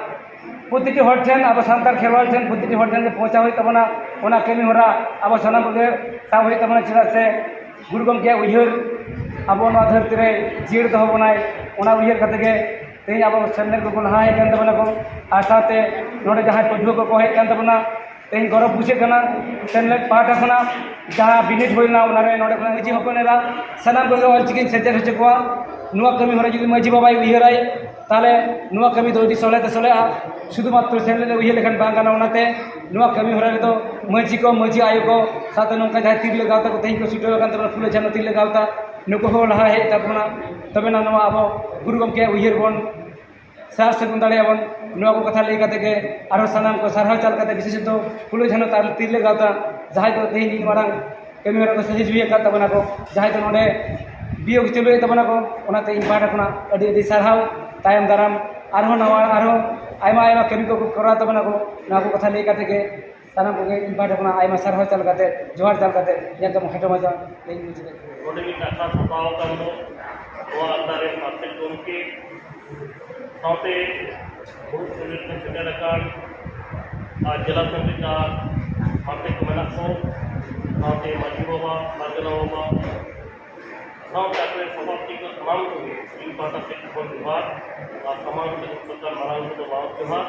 ᱯᱨᱚᱛᱤᱴᱤ ᱦᱚᱲ ᱴᱷᱮᱱ, ᱟᱵᱚ ᱥᱟᱱᱛᱟᱲ ᱠᱷᱮᱨᱣᱟᱞ ᱴᱷᱮᱱ ᱯᱨᱚᱛᱤᱴᱤ ᱦᱚᱲ ᱴᱷᱮᱱ ᱜᱮ ᱯᱳᱸᱪᱷᱟᱣ ᱦᱩᱭᱩᱜ ᱛᱟᱵᱚᱱᱟ᱾ ᱚᱱᱟ ᱠᱟᱹᱢᱤ ᱦᱚᱨᱟ ᱟᱵᱚ ᱥᱟᱱᱟᱢ ᱠᱚᱜᱮ ᱥᱟᱵ ᱦᱩᱭᱩᱜ ᱛᱟᱵᱚᱱᱟ, ᱪᱮᱫᱟᱜ ᱥᱮ ᱜᱩᱨᱩ ᱜᱚᱢᱠᱮᱭᱟᱜ ᱩᱭᱦᱟᱹᱨ ᱟᱵᱚ ᱱᱚᱣᱟ ᱫᱷᱟᱹᱨᱛᱤ ᱨᱮ ᱡᱤᱭᱟᱹᱲ ᱫᱚᱦᱚ ᱵᱚᱱᱟᱭ᱾ ᱚᱱᱟ ᱩᱭᱦᱟᱹᱨ ᱠᱟᱛᱮ ᱜᱮ ᱛᱮᱦᱮᱧ ᱟᱵᱚ ᱥᱮᱢᱞᱮᱫ ᱠᱚᱠᱚ ᱞᱟᱦᱟ ᱦᱮᱡ ᱠᱟᱱ ᱛᱟᱵᱚᱱᱟ ᱠᱚ᱾ ᱟᱨ ᱥᱟᱶᱛᱮ ᱱᱚᱰᱮ ᱡᱟᱦᱟᱸᱭ ᱯᱟᱹᱴᱷᱩᱣᱟᱹ ᱠᱚᱠᱚ ᱦᱮᱡ ᱠᱟᱱ ᱛᱟᱵᱚᱱᱟ, ᱛᱮᱦᱮᱧ ᱜᱚᱨᱚᱵᱽ ᱵᱩᱡᱷᱟᱹᱜ ᱠᱟᱱᱟ, ᱥᱮᱢᱞᱮᱫ ᱯᱟᱦᱴᱟ ᱠᱷᱚᱱᱟᱜ ᱡᱟᱦᱟᱸ ᱵᱤᱱᱤᱰ ᱦᱩᱭ ᱞᱮᱱᱟ, ᱚᱱᱟᱨᱮ ᱱᱚᱰᱮ ᱠᱷᱚᱱᱟᱜ ᱢᱟᱹᱡᱷᱤ ᱦᱚᱯᱚᱱ ᱮᱨᱟ ᱥᱟᱱᱟᱢ ᱠᱚᱜᱮ ᱚᱞᱪᱤᱠᱤᱧ ᱥᱮᱪᱮᱫ ᱦᱚᱪᱚ ᱠᱚᱣᱟ᱾ ᱱᱚᱣᱟ ᱠᱟᱹᱢᱤ ᱦᱚᱨᱟ ᱡᱩᱫᱤ ᱢᱟᱹᱡᱷᱤ ᱵᱟᱵᱟᱭ ᱩᱭᱦᱟᱹᱨᱟᱭ, ᱛᱟᱦᱚᱞᱮ ᱱᱚᱣᱟ ᱠᱟᱹᱢᱤ ᱫᱚ ᱟᱹᱰᱤ ᱥᱚᱞᱦᱮ ᱛᱮ ᱥᱚᱞᱦᱮᱜᱼᱟ᱾ ᱥᱩᱫᱷᱩ ᱢᱟᱛᱨᱚ ᱥᱮᱢᱞᱮᱫ ᱮ ᱩᱭᱦᱟᱹᱨ ᱞᱮᱠᱷᱟᱱ ᱵᱟᱝ ᱜᱟᱱᱚᱜᱼᱟ᱾ ᱚᱱᱟᱛᱮ ᱱᱚᱣᱟ ᱠᱟᱹᱢᱤ ᱦᱚᱨᱟ ᱨᱮᱫᱚ ᱢᱟᱹᱡᱷᱤ ᱠᱚ, ᱢᱟᱹᱡᱷᱤ ᱟᱭᱳ ᱠᱚ, ᱥᱟᱶᱛᱮ ᱱᱚᱝᱠᱟ ᱡᱟᱦᱟᱸᱭ ᱛᱤᱨᱞᱟᱹ ᱜᱟᱶᱛᱟ ᱠᱚ ᱛᱮᱦᱮᱧ ᱠᱚ ᱥᱮᱴᱮᱨ ᱟᱠᱟᱱ ᱛᱟᱵᱚᱱᱟ, ᱯᱷᱩᱞᱳ ᱡᱷᱟᱱᱳ ᱛᱤᱨᱞᱟᱹ ᱜᱟᱶᱛᱟ, ᱱᱩᱠᱩ ᱦᱚᱸ ᱞᱟᱦᱟ ᱦᱮᱡ ᱛᱟᱵᱚᱱᱟ, ᱛᱚᱵᱮᱱᱟ ᱱᱚᱣᱟ ᱟᱵᱚ ᱜᱩᱨᱩ ᱜᱚᱢᱠᱮᱭᱟᱜ ᱩᱭᱦᱟᱹᱨ ᱵᱚᱱ ᱥᱟᱨ ᱥᱟᱹᱜᱩᱱ ᱫᱟᱲᱮᱭᱟᱜᱼᱟ ᱵᱚᱱ᱾ ᱱᱚᱣᱟ ᱠᱚ ᱠᱟᱛᱷᱟ ᱞᱟᱹᱭ ᱠᱟᱛᱮ ᱜᱮ ᱟᱨᱦᱚᱸ ᱥᱟᱱᱟᱢ ᱠᱚ ᱥᱟᱨᱦᱟᱣ ᱪᱟᱞ ᱠᱟᱛᱮ, ᱵᱤᱥᱮᱥᱚᱛᱚ ᱯᱷᱩᱞᱳ ᱡᱷᱟᱱᱳ ᱛᱟᱨ ᱛᱤᱨᱞᱟᱹ ᱜᱟᱶᱛᱟ, ᱡᱟᱦᱟᱸᱭ ᱠᱚ ᱛᱮᱦᱮᱧ ᱱᱤᱱ ᱢᱟᱨᱟᱝ ᱠᱟᱹᱢᱤ ᱦᱚᱨᱟ ᱠᱚ ᱥᱟᱹᱦᱤ ᱡᱩᱦᱤ ᱟᱠᱟᱫ ᱛᱟᱵᱚᱱᱟ ᱠᱚ, ᱡᱟᱦᱟᱸᱭ ᱫᱚ ᱱᱚᱰᱮ ᱵᱤᱭᱳᱜᱽ ᱪᱟᱹᱞᱩᱭᱮᱫ ᱛᱟᱵᱚᱱᱟ ᱠᱚ, ᱚᱱᱟᱛᱮ ᱤᱧ ᱯᱟᱦᱴᱟ ᱠᱷᱚᱱᱟᱜ ᱟᱹᱰᱤ ᱟᱹᱰᱤ ᱥᱟᱨᱦᱟᱣ᱾ ᱛᱟᱭᱚᱢ ᱫᱟᱨᱟᱢ ᱟᱨᱦᱚᱸ ᱱᱟᱣᱟ, ᱟᱨᱦᱚᱸ ᱟᱭᱢᱟ ᱟᱭᱢᱟ ᱠᱟᱹᱢᱤ ᱠᱚᱠᱚ ᱠᱚᱨᱟᱣ ᱛᱟᱵᱚᱱᱟ ᱠᱚ᱾ ᱱᱚᱣᱟ ᱠᱚ ᱠᱟᱛᱷᱟ ᱞᱟᱹᱭ ᱠᱟᱛᱮ ᱜᱮ ᱥᱟᱱᱟᱢ ᱠᱚᱜᱮ ᱤᱧ ᱯᱟᱦᱴᱟ ᱠᱷᱚᱱᱟᱜ ᱟᱭᱢᱟ ᱥᱟᱨᱦᱟᱣ ᱪᱟᱞ ᱠᱟᱛᱮ, ᱡᱚᱦᱟᱨ ᱪᱟᱞ ᱠᱟᱛᱮ, ᱧᱮᱞ ᱛᱟᱵᱚᱱ ᱠᱷᱟᱴᱚ ᱢᱟᱪᱷᱟ ᱤᱧ ᱢᱩᱪᱟᱹᱫ ᱮᱫᱟ᱾ ᱱᱚᱰᱮ ᱢᱤᱫ ᱟᱠᱷᱲᱟ ᱥᱟᱯᱲᱟᱣ ᱟᱠᱟᱱ ᱫᱚ ᱱᱚᱣᱟ ᱟᱠᱷᱲᱟ ᱨᱮ ᱢᱟᱪᱮᱫ ᱜᱚᱢᱠᱮ ᱥᱟᱶᱛᱮ ᱫᱩᱲᱩᱵ ᱥᱮᱴᱮᱨ ᱟᱠᱟᱱ ᱟᱨ ᱡᱮᱞᱟ ᱥᱮᱠᱨᱮᱴᱟᱨ ᱢᱟᱪᱮᱫ ᱠᱚ ᱢᱮᱱᱟᱜ ᱠᱚ, ᱥᱟᱶᱛᱮ ᱢᱟᱹᱡᱷᱤ ᱵᱟᱵᱟ, ᱯᱟᱨᱜᱟᱱᱟ ᱵᱟᱵᱟ, ᱥᱟᱶᱛᱮ ᱟᱠᱚᱨᱮᱱ ᱥᱚᱵᱷᱟᱯᱚᱛᱤ ᱠᱚ ᱥᱟᱱᱟᱢ ᱠᱚᱜᱮ ᱤᱧ ᱯᱟᱦᱴᱟ ᱥᱮᱫ ᱠᱷᱚᱱ ᱡᱚᱦᱟᱨ ᱟᱨ ᱥᱟᱢᱟᱝ ᱨᱮ ᱫᱩᱲᱩᱵ ᱟᱠᱟᱱ ᱢᱟᱨᱟᱝ ᱠᱚᱫᱚ ᱵᱟᱦᱩᱛ ᱡᱚᱦᱟᱨ᱾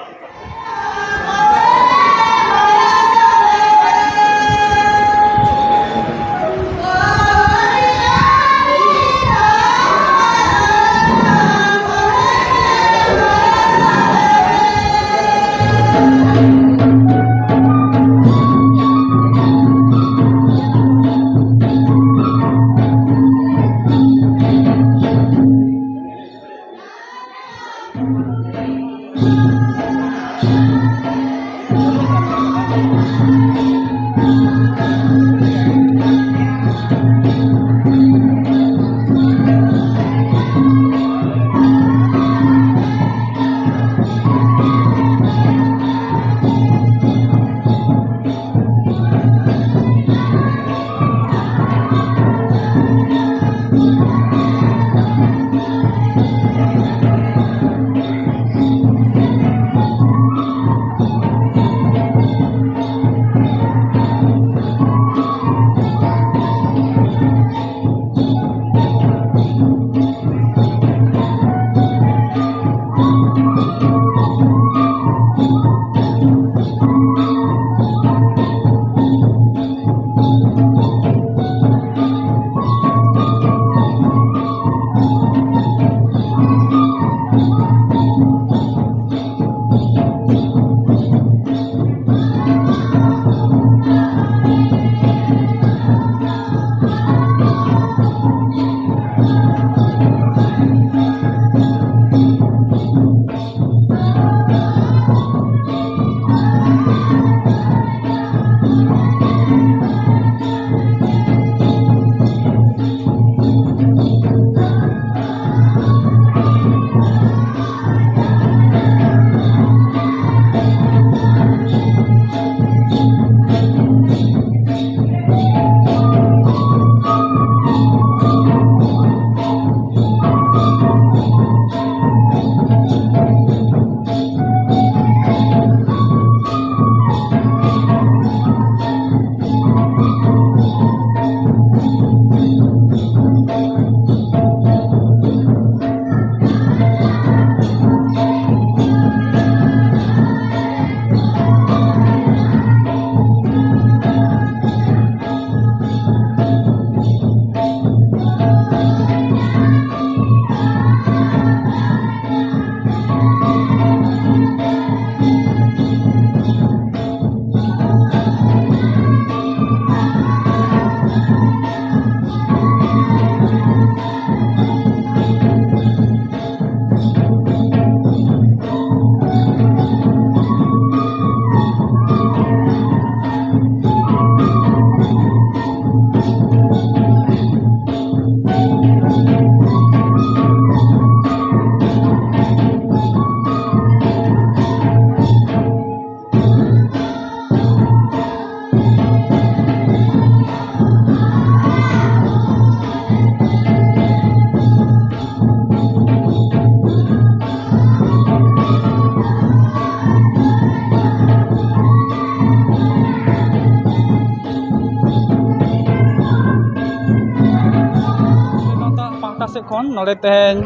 ᱱᱚᱰᱮ ᱛᱮᱦᱮᱧ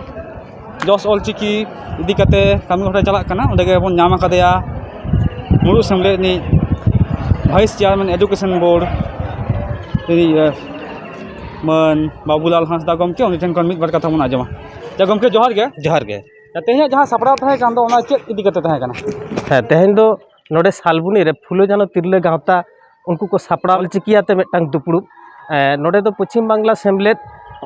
ᱡᱚᱥ ᱚᱞᱪᱤᱠᱤ ᱤᱫᱤ ᱠᱟᱛᱮ ᱠᱟᱹᱢᱤ ᱦᱚᱨᱟ ᱪᱟᱞᱟᱜ ᱠᱟᱱᱟ᱾ ᱚᱸᱰᱮ ᱜᱮᱵᱚᱱ ᱧᱟᱢ ᱟᱠᱟᱫᱮᱭᱟ ᱢᱩᱬᱩᱫ ᱥᱮᱢᱞᱮᱫ ᱨᱤᱱᱤᱡ ᱵᱷᱟᱭᱤᱥ ᱪᱮᱭᱟᱨᱢᱮᱱ ᱮᱰᱩᱠᱮᱥᱚᱱ ᱵᱳᱨᱰ ᱨᱤᱱᱤᱡ ᱢᱟᱹᱱ ᱵᱟᱵᱩᱞᱟᱞ ᱦᱟᱸᱥᱫᱟ ᱜᱚᱢᱠᱮ, ᱩᱱᱤ ᱴᱷᱮᱱ ᱠᱷᱚᱱ ᱢᱤᱫ ᱵᱟᱨ ᱠᱟᱛᱷᱟ ᱵᱚᱱ ᱟᱸᱡᱚᱢᱟ᱾ ᱡᱟ ᱜᱚᱢᱠᱮ, ᱡᱚᱦᱟᱨ ᱜᱮ᱾ ᱡᱚᱦᱟᱨ ᱜᱮ᱾ ᱛᱮᱦᱮᱧᱟᱜ ᱡᱟᱦᱟᱸ ᱥᱟᱯᱲᱟᱣ ᱛᱟᱦᱮᱸ ᱠᱟᱱ ᱫᱚ, ᱚᱱᱟ ᱪᱮᱫ ᱤᱫᱤ ᱠᱟᱛᱮ ᱛᱟᱦᱮᱸ ᱠᱟᱱᱟ? ᱦᱮᱸ, ᱛᱮᱦᱮᱧ ᱫᱚ ᱱᱚᱰᱮ ᱥᱟᱞᱵᱩᱱᱤ ᱨᱮ ᱯᱷᱩᱞᱳ ᱡᱷᱟᱱᱳ ᱛᱤᱨᱞᱟᱹ ᱜᱟᱶᱛᱟ, ᱩᱱᱠᱩ ᱠᱚ ᱥᱟᱯᱲᱟᱣ ᱚᱞᱪᱤᱠᱤ ᱟᱛᱮ ᱢᱤᱫᱴᱟᱝ ᱫᱩᱯᱲᱩᱵ᱾ ᱮᱸ, ᱱᱚᱰᱮ ᱫᱚ ᱯᱚᱪᱷᱤᱢ ᱵᱟᱝᱞᱟ ᱥᱮᱢᱞᱮᱫ,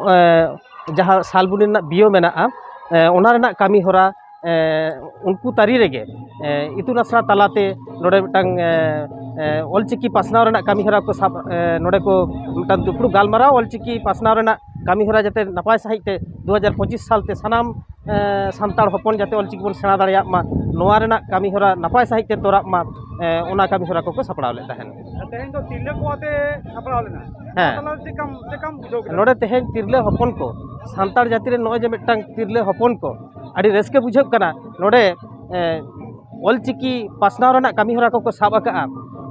ᱮᱸ, ᱡᱟᱦᱟᱸ ᱥᱟᱞᱵᱩᱱᱤ ᱨᱮᱱᱟᱜ ᱵᱤᱭᱳ ᱢᱮᱱᱟᱜᱼᱟ, ᱮᱸ, ᱚᱱᱟ ᱨᱮᱱᱟᱜ ᱠᱟᱹᱢᱤ ᱦᱚᱨᱟ, ᱮᱸ, ᱩᱱᱠᱩ ᱛᱟᱹᱨᱤ ᱨᱮᱜᱮ, ᱮᱸ, ᱤᱛᱩᱱ ᱟᱥᱲᱟ ᱛᱟᱞᱟᱛᱮ ᱱᱚᱰᱮ ᱢᱤᱫᱴᱟᱝ, ᱮᱸ, ᱮᱸ, ᱚᱞᱪᱤᱠᱤ ᱯᱟᱥᱱᱟᱣ ᱨᱮᱱᱟᱜ ᱠᱟᱹᱢᱤ ᱦᱚᱨᱟ ᱠᱚ ᱥᱟᱵ, ᱮᱸ, ᱱᱚᱰᱮ ᱠᱚ ᱢᱤᱫᱴᱟᱝ ᱫᱩᱯᱲᱩᱵ ᱜᱟᱞᱢᱟᱨᱟᱣ, ᱚᱞᱪᱤᱠᱤ ᱯᱟᱥᱱᱟᱣ ᱨᱮᱱᱟᱜ ᱠᱟᱹᱢᱤ ᱦᱚᱨᱟ ᱡᱟᱛᱮ ᱱᱟᱯᱟᱭ ᱥᱟᱺᱦᱤᱡ ᱛᱮ ᱫᱩ ᱦᱟᱡᱟᱨ ᱯᱚᱸᱪᱤᱥ ᱥᱟᱞ ᱛᱮ ᱥᱟᱱᱟᱢ, ᱮᱸ, ᱥᱟᱱᱛᱟᱲ ᱦᱚᱯᱚᱱ ᱡᱟᱛᱮ ᱚᱞᱪᱤᱠᱤ ᱵᱚᱱ ᱥᱮᱬᱟ ᱫᱟᱲᱮᱭᱟᱜ ᱢᱟ, ᱱᱚᱣᱟ ᱨᱮᱱᱟᱜ ᱠᱟᱹᱢᱤ ᱦᱚᱨᱟ ᱱᱟᱯᱟᱭ ᱥᱟᱺᱦᱤᱡ ᱛᱮ ᱛᱚᱨᱟᱜ ᱢᱟ, ᱮᱸ, ᱚᱱᱟ ᱠᱟᱹᱢᱤ ᱦᱚᱨᱟ ᱠᱚᱠᱚ ᱥᱟᱯᱲᱟᱣ ᱞᱮᱫ ᱛᱟᱦᱮᱱ᱾ ᱛᱮᱦᱮᱧ ᱫᱚ ᱛᱤᱨᱞᱟᱹ ᱠᱚ ᱟᱛᱮ ᱥᱟᱯᱲᱟᱣ ᱞᱮᱱᱟ᱾ ᱦᱮᱸ᱾ ᱛᱟᱦᱚᱞᱮ ᱪᱮᱫᱠᱟᱢ, ᱪᱮᱫᱠᱟᱢ ᱵᱩᱡᱷᱟᱹᱣ ᱠᱮᱫᱟ? ᱱᱚᱰᱮ ᱛᱮᱦᱮᱧ ᱛᱤᱨᱞᱟᱹ ᱦᱚᱯᱚᱱ ᱠᱚ ᱥᱟᱱᱛᱟᱲ ᱡᱟᱹᱛᱤ ᱨᱮᱱ ᱱᱚᱜᱼᱚᱭ ᱡᱮ ᱢᱤᱫᱴᱟᱝ ᱛᱤᱨᱞᱟᱹ ᱦᱚᱯᱚᱱ ᱠᱚ, ᱟᱹᱰᱤ ᱨᱟᱹᱥᱠᱟᱹ ᱵᱩᱡᱷᱟᱹᱜ ᱠᱟᱱᱟ᱾ ᱱᱚᱰᱮ, ᱮᱸ, ᱚᱞᱪᱤᱠᱤ ᱯᱟᱥᱱᱟᱣ ᱨᱮᱱᱟᱜ ᱠᱟᱹᱢᱤ ᱦᱚᱨᱟ ᱠᱚᱠᱚ ᱥᱟᱵ ᱟᱠᱟᱫᱼᱟ,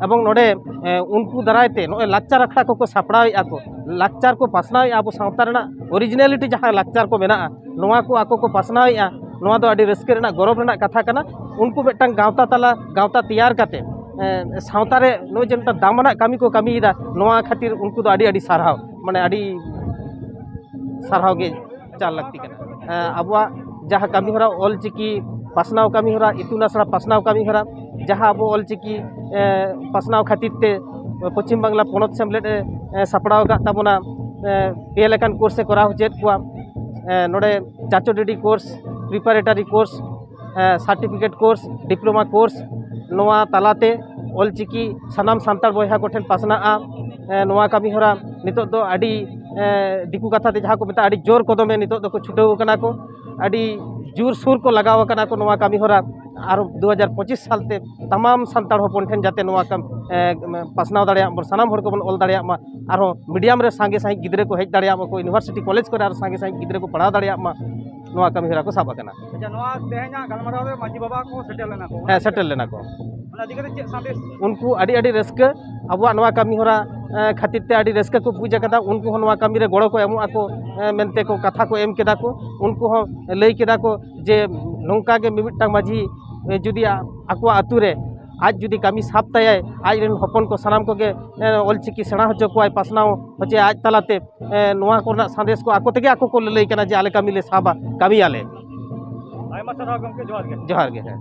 ᱮᱵᱚᱝ ᱱᱚᱰᱮ, ᱮᱸ, ᱩᱱᱠᱩ ᱫᱟᱨᱟᱭ ᱛᱮ ᱱᱚᱜᱼᱚᱭ ᱞᱟᱠᱪᱟᱨ ᱟᱠᱷᱲᱟ ᱠᱚᱠᱚ ᱥᱟᱯᱲᱟᱣᱮᱫᱼᱟ ᱠᱚ, ᱞᱟᱠᱪᱟᱨ ᱠᱚ ᱯᱟᱥᱱᱟᱣᱮᱫᱼᱟ, ᱟᱵᱚ ᱥᱟᱶᱛᱟ ᱨᱮᱱᱟᱜ ᱚᱨᱤᱡᱤᱱᱟᱞᱤᱴᱤ ᱡᱟᱦᱟᱸ ᱞᱟᱠᱪᱟᱨ ᱠᱚ ᱢᱮᱱᱟᱜᱼᱟ, ᱱᱚᱣᱟ ᱠᱚ ᱟᱠᱚ ᱠᱚ ᱯᱟᱥᱱᱟᱣᱮᱫᱼᱟ᱾ ᱱᱚᱣᱟ ᱫᱚ ᱟᱹᱰᱤ ᱨᱟᱹᱥᱠᱟᱹ ᱨᱮᱱᱟᱜ, ᱜᱚᱨᱚᱵᱽ ᱨᱮᱱᱟᱜ ᱠᱟᱛᱷᱟ ᱠᱟᱱᱟ᱾ ᱩᱱᱠᱩ ᱢᱤᱫᱴᱟᱝ ᱜᱟᱶᱛᱟ ᱛᱟᱞᱟ, ᱜᱟᱶᱛᱟ ᱛᱮᱭᱟᱨ ᱠᱟᱛᱮ, ᱮᱸ, ᱥᱟᱶᱛᱟ ᱨᱮ ᱱᱚᱜᱼᱚᱭ ᱡᱮ ᱢᱤᱫᱴᱟᱝ ᱫᱟᱢᱟᱱᱟᱜ ᱠᱟᱹᱢᱤ ᱠᱚ ᱠᱟᱹᱢᱤᱭᱮᱫᱟ, ᱱᱚᱣᱟ ᱠᱷᱟᱹᱛᱤᱨ ᱩᱱᱠᱩ ᱫᱚ ᱟᱹᱰᱤ ᱟᱹᱰᱤ ᱥᱟᱨᱦᱟᱣ, ᱢᱟᱱᱮ ᱟᱹᱰᱤ ᱥᱟᱨᱦᱟᱣ ᱜᱮ ᱪᱟᱞ ᱞᱟᱹᱠᱛᱤ ᱠᱟᱱᱟ᱾ ᱮᱸ, ᱟᱵᱚᱣᱟᱜ ᱡᱟᱦᱟᱸ ᱠᱟᱹᱢᱤ ᱦᱚᱨᱟ, ᱚᱞᱪᱤᱠᱤ ᱯᱟᱥᱱᱟᱣ ᱠᱟᱹᱢᱤ ᱦᱚᱨᱟ, ᱤᱛᱩᱱ ᱟᱥᱲᱟ ᱯᱟᱥᱱᱟᱣ ᱠᱟᱹᱢᱤ ᱦᱚᱨᱟ, ᱡᱟᱦᱟᱸ ᱟᱵᱚ ᱚᱞᱪᱤᱠᱤ, ᱮᱸ, ᱯᱟᱥᱱᱟᱣ ᱠᱷᱟᱹᱛᱤᱨ ᱛᱮ ᱯᱚᱪᱷᱤᱢ ᱵᱟᱝᱞᱟ ᱯᱚᱱᱚᱛ ᱥᱮᱢᱞᱮᱫ ᱮ, ᱮᱸ, ᱥᱟᱯᱲᱟᱣ ᱟᱠᱟᱫ ᱛᱟᱵᱚᱱᱟ, ᱮᱸ, ᱯᱮ ᱞᱮᱠᱟᱱ ᱠᱳᱨᱥ ᱮ ᱠᱚᱨᱟᱣ ᱦᱚᱪᱚᱭᱮᱫ ᱠᱚᱣᱟ᱾ ᱮᱸ, ᱱᱚᱰᱮ ᱪᱟᱪᱳ ᱰᱤᱰᱤ ᱠᱳᱨᱥ, ᱯᱨᱤᱯᱟᱨᱮᱴᱟᱨᱤ ᱠᱳᱨᱥ, ᱮᱸ, ᱥᱟᱨᱴᱤᱯᱷᱤᱠᱮᱴ ᱠᱳᱨᱥ, ᱰᱤᱯᱞᱳᱢᱟ ᱠᱳᱨᱥ, ᱱᱚᱣᱟ ᱛᱟᱞᱟᱛᱮ ᱚᱞᱪᱤᱠᱤ ᱥᱟᱱᱟᱢ ᱥᱟᱱᱛᱟᱲ ᱵᱚᱭᱦᱟ ᱠᱚᱴᱷᱮᱱ ᱯᱟᱥᱱᱟᱜᱼᱟ᱾ ᱮᱸ, ᱱᱚᱣᱟ ᱠᱟᱹᱢᱤ ᱦᱚᱨᱟ ᱱᱤᱛᱚᱜ ᱫᱚ ᱟᱹᱰᱤ, ᱮᱸ, ᱫᱤᱠᱩ ᱠᱟᱛᱷᱟ ᱛᱮ ᱡᱟᱦᱟᱸ ᱠᱚ ᱢᱮᱛᱟᱜᱼᱟ, ᱟᱹᱰᱤ ᱡᱳᱨ ᱠᱚᱫᱚᱢᱮ ᱱᱤᱛᱚᱜ ᱫᱚᱠᱚ ᱪᱷᱩᱴᱟᱹᱣ ᱟᱠᱟᱱᱟ ᱠᱚ, ᱟᱹᱰᱤ ᱡᱳᱨ ᱥᱩᱨ ᱠᱚ ᱞᱟᱜᱟᱣ ᱟᱠᱟᱱᱟ ᱠᱚ ᱱᱚᱣᱟ ᱠᱟᱹᱢᱤ ᱦᱚᱨᱟ᱾ ᱟᱨ ᱫᱩ ᱦᱟᱡᱟᱨ ᱯᱚᱸᱪᱤᱥ ᱥᱟᱞ ᱛᱮ ᱛᱟᱢᱟᱢ ᱥᱟᱱᱛᱟᱲ ᱦᱚᱯᱚᱱ ᱴᱷᱮᱱ ᱡᱟᱛᱮ ᱱᱚᱣᱟ ᱠᱟᱢ-, ᱮᱸ, ᱯᱟᱥᱱᱟᱣ ᱫᱟᱲᱮᱭᱟᱜ ᱵᱚᱱ, ᱥᱟᱱᱟᱢ ᱦᱚᱲ ᱠᱚᱵᱚᱱ ᱚᱞ ᱫᱟᱲᱮᱭᱟᱜ ᱢᱟ, ᱟᱨᱦᱚᱸ ᱢᱤᱰᱤᱭᱟᱢ ᱨᱮ ᱥᱟᱸᱜᱮ ᱥᱟᱺᱦᱤᱡ ᱜᱤᱫᱽᱨᱟᱹ ᱠᱚ ᱦᱮᱡ ᱫᱟᱲᱮᱭᱟᱜ ᱢᱟᱠᱚ, ᱤᱭᱩᱱᱤᱵᱷᱟᱨᱥᱤᱴᱤ ᱠᱚᱞᱮᱡᱽ ᱠᱚᱨᱮ ᱟᱨ ᱥᱟᱸᱜᱮ ᱥᱟᱺᱦᱤᱡ ᱜᱤᱫᱽᱨᱟᱹ ᱠᱚ ᱯᱟᱲᱦᱟᱣ ᱫᱟᱲᱮᱭᱟᱜ ᱢᱟ, ᱱᱚᱣᱟ ᱠᱟᱹᱢᱤ ᱦᱚᱨᱟ ᱠᱚ ᱥᱟᱵ ᱟᱠᱟᱱᱟ᱾ ᱟᱪᱪᱷᱟ, ᱱᱚᱣᱟ ᱛᱮᱦᱮᱧᱟᱜ ᱜᱟᱞᱢᱟᱨᱟᱣ ᱨᱮ ᱢᱟᱹᱡᱷᱤ ᱵᱟᱵᱟ ᱠᱚ ᱥᱮᱴᱮᱨ ᱞᱮᱱᱟ ᱠᱚ? ᱦᱮᱸ, ᱥᱮᱴᱮᱨ ᱞᱮᱱᱟ ᱠᱚ᱾ ᱚᱱᱟ ᱤᱫᱤ ᱠᱟᱛᱮ ᱪᱮᱫ ᱥᱟᱸᱫᱮᱥ? ᱩᱱᱠᱩ ᱟᱹᱰᱤ ᱟᱹᱰᱤ ᱨᱟᱹᱥᱠᱟᱹ, ᱟᱵᱚᱣᱟᱜ ᱱᱚᱣᱟ ᱠᱟᱹᱢᱤ ᱦᱚᱨᱟ ᱮ, ᱠᱷᱟᱹᱛᱤᱨ ᱛᱮ ᱟᱹᱰᱤ ᱨᱟᱹᱥᱠᱟᱹ ᱠᱚ ᱵᱩᱡᱽ ᱟᱠᱟᱫᱟ᱾ ᱩᱱᱠᱩ ᱦᱚᱸ ᱱᱚᱣᱟ ᱠᱟᱹᱢᱤ ᱨᱮ ᱜᱚᱲᱚ ᱠᱚ ᱮᱢᱚᱜ ᱟᱠᱚ ᱮ, ᱢᱮᱱᱛᱮ ᱠᱚ ᱠᱟᱛᱷᱟ ᱠᱚ ᱮᱢ ᱠᱮᱫᱟ ᱠᱚ᱾ ᱩᱱᱠᱩ ᱦᱚᱸ ᱞᱟᱹᱭ ᱠᱮᱫᱟ ᱠᱚ ᱡᱮ ᱱᱚᱝᱠᱟ ᱜᱮ ᱢᱤᱢᱤᱫᱴᱟᱝ ᱢᱟᱹᱡᱷᱤ ᱮ, ᱡᱩᱫᱤ ᱟ-, ᱟᱠᱚᱣᱟᱜ ᱟᱹᱛᱩ ᱨᱮ ᱟᱡ ᱡᱩᱫᱤ ᱠᱟᱹᱢᱤ ᱥᱟᱵ ᱛᱟᱭᱟᱭ, ᱟᱡ ᱨᱮᱱ ᱦᱚᱯᱚᱱ ᱠᱚ ᱥᱟᱱᱟᱢ ᱠᱚᱜᱮ ᱮ, ᱚᱞᱪᱤᱠᱤ ᱥᱮᱬᱟ ᱦᱚᱪᱚ ᱠᱚᱣᱟᱭ, ᱯᱟᱥᱱᱟᱣ ᱦᱚᱪᱚᱭᱟ ᱟᱡ ᱛᱟᱞᱟᱛᱮ, ᱮ, ᱱᱚᱣᱟ ᱠᱚᱨᱮᱱᱟᱜ ᱥᱟᱸᱫᱮᱥ ᱠᱚ ᱟᱠᱚ ᱛᱮᱜᱮ ᱟᱠᱚ ᱠᱚ ᱞᱟᱹᱞᱟᱹᱭ ᱠᱟᱱᱟ ᱡᱮ ᱟᱞᱮ ᱠᱟᱹᱢᱤ ᱞᱮ ᱥᱟᱵᱟ, ᱠᱟᱹᱢᱤᱭᱟᱞᱮ᱾ ᱟᱭᱢᱟ ᱥᱟᱨᱦᱟᱣ ᱜᱚᱢᱠᱮ, ᱡᱚᱦᱟᱨ ᱜᱮ᱾ ᱡᱚᱦᱟᱨ ᱜᱮ, ᱦᱮᱸ᱾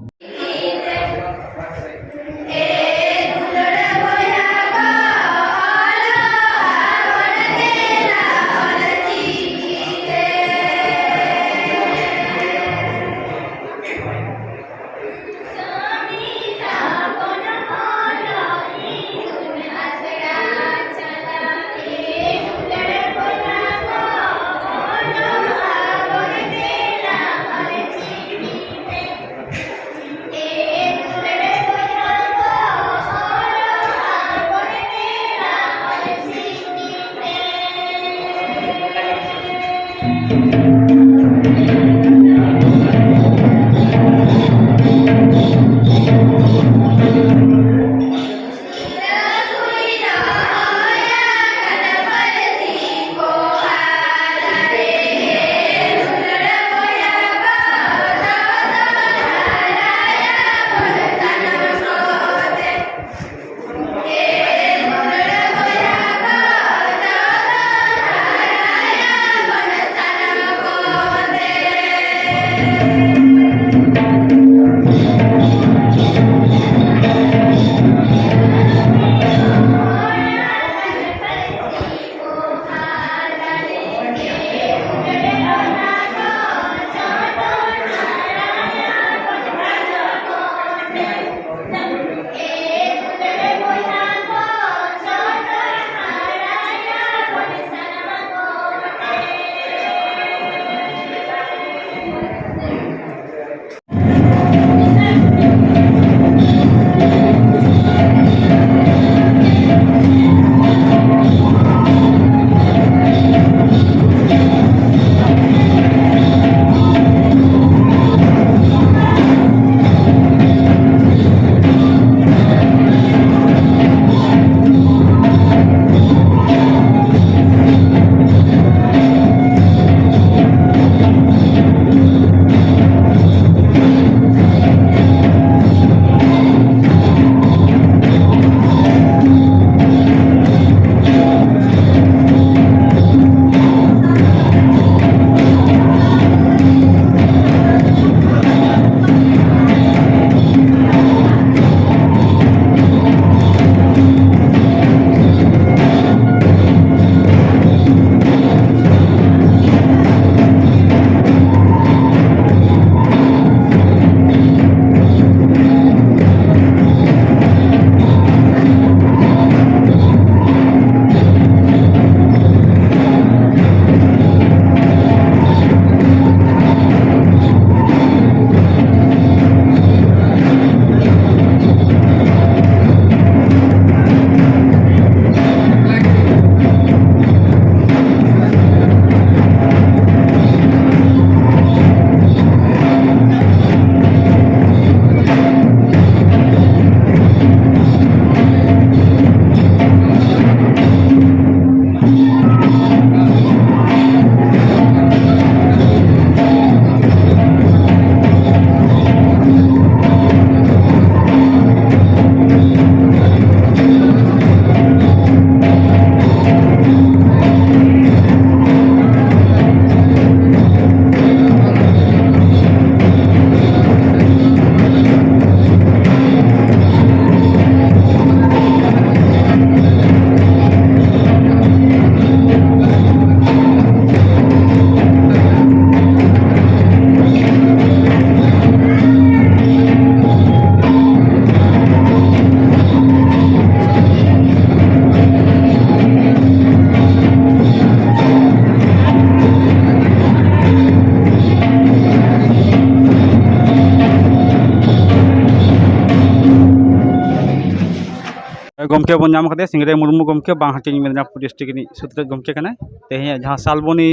ᱜᱚᱢᱠᱮ ᱵᱚᱱ ᱧᱟᱢ ᱟᱠᱟᱫᱮᱭᱟ, ᱥᱤᱝᱨᱟᱹᱭ ᱢᱩᱨᱢᱩ ᱜᱚᱢᱠᱮ, ᱵᱟᱝ ᱦᱟᱹᱴᱤᱧ ᱢᱮᱫᱽᱱᱟᱯᱩᱨ ᱰᱤᱥᱴᱨᱤᱠᱴ ᱨᱤᱱᱤᱡ ᱥᱩᱛᱨᱮᱛ ᱜᱚᱢᱠᱮ ᱠᱟᱱᱟᱭ᱾ ᱛᱮᱦᱮᱧᱟᱜ ᱡᱟᱦᱟᱸ ᱥᱟᱞᱵᱚᱱᱤ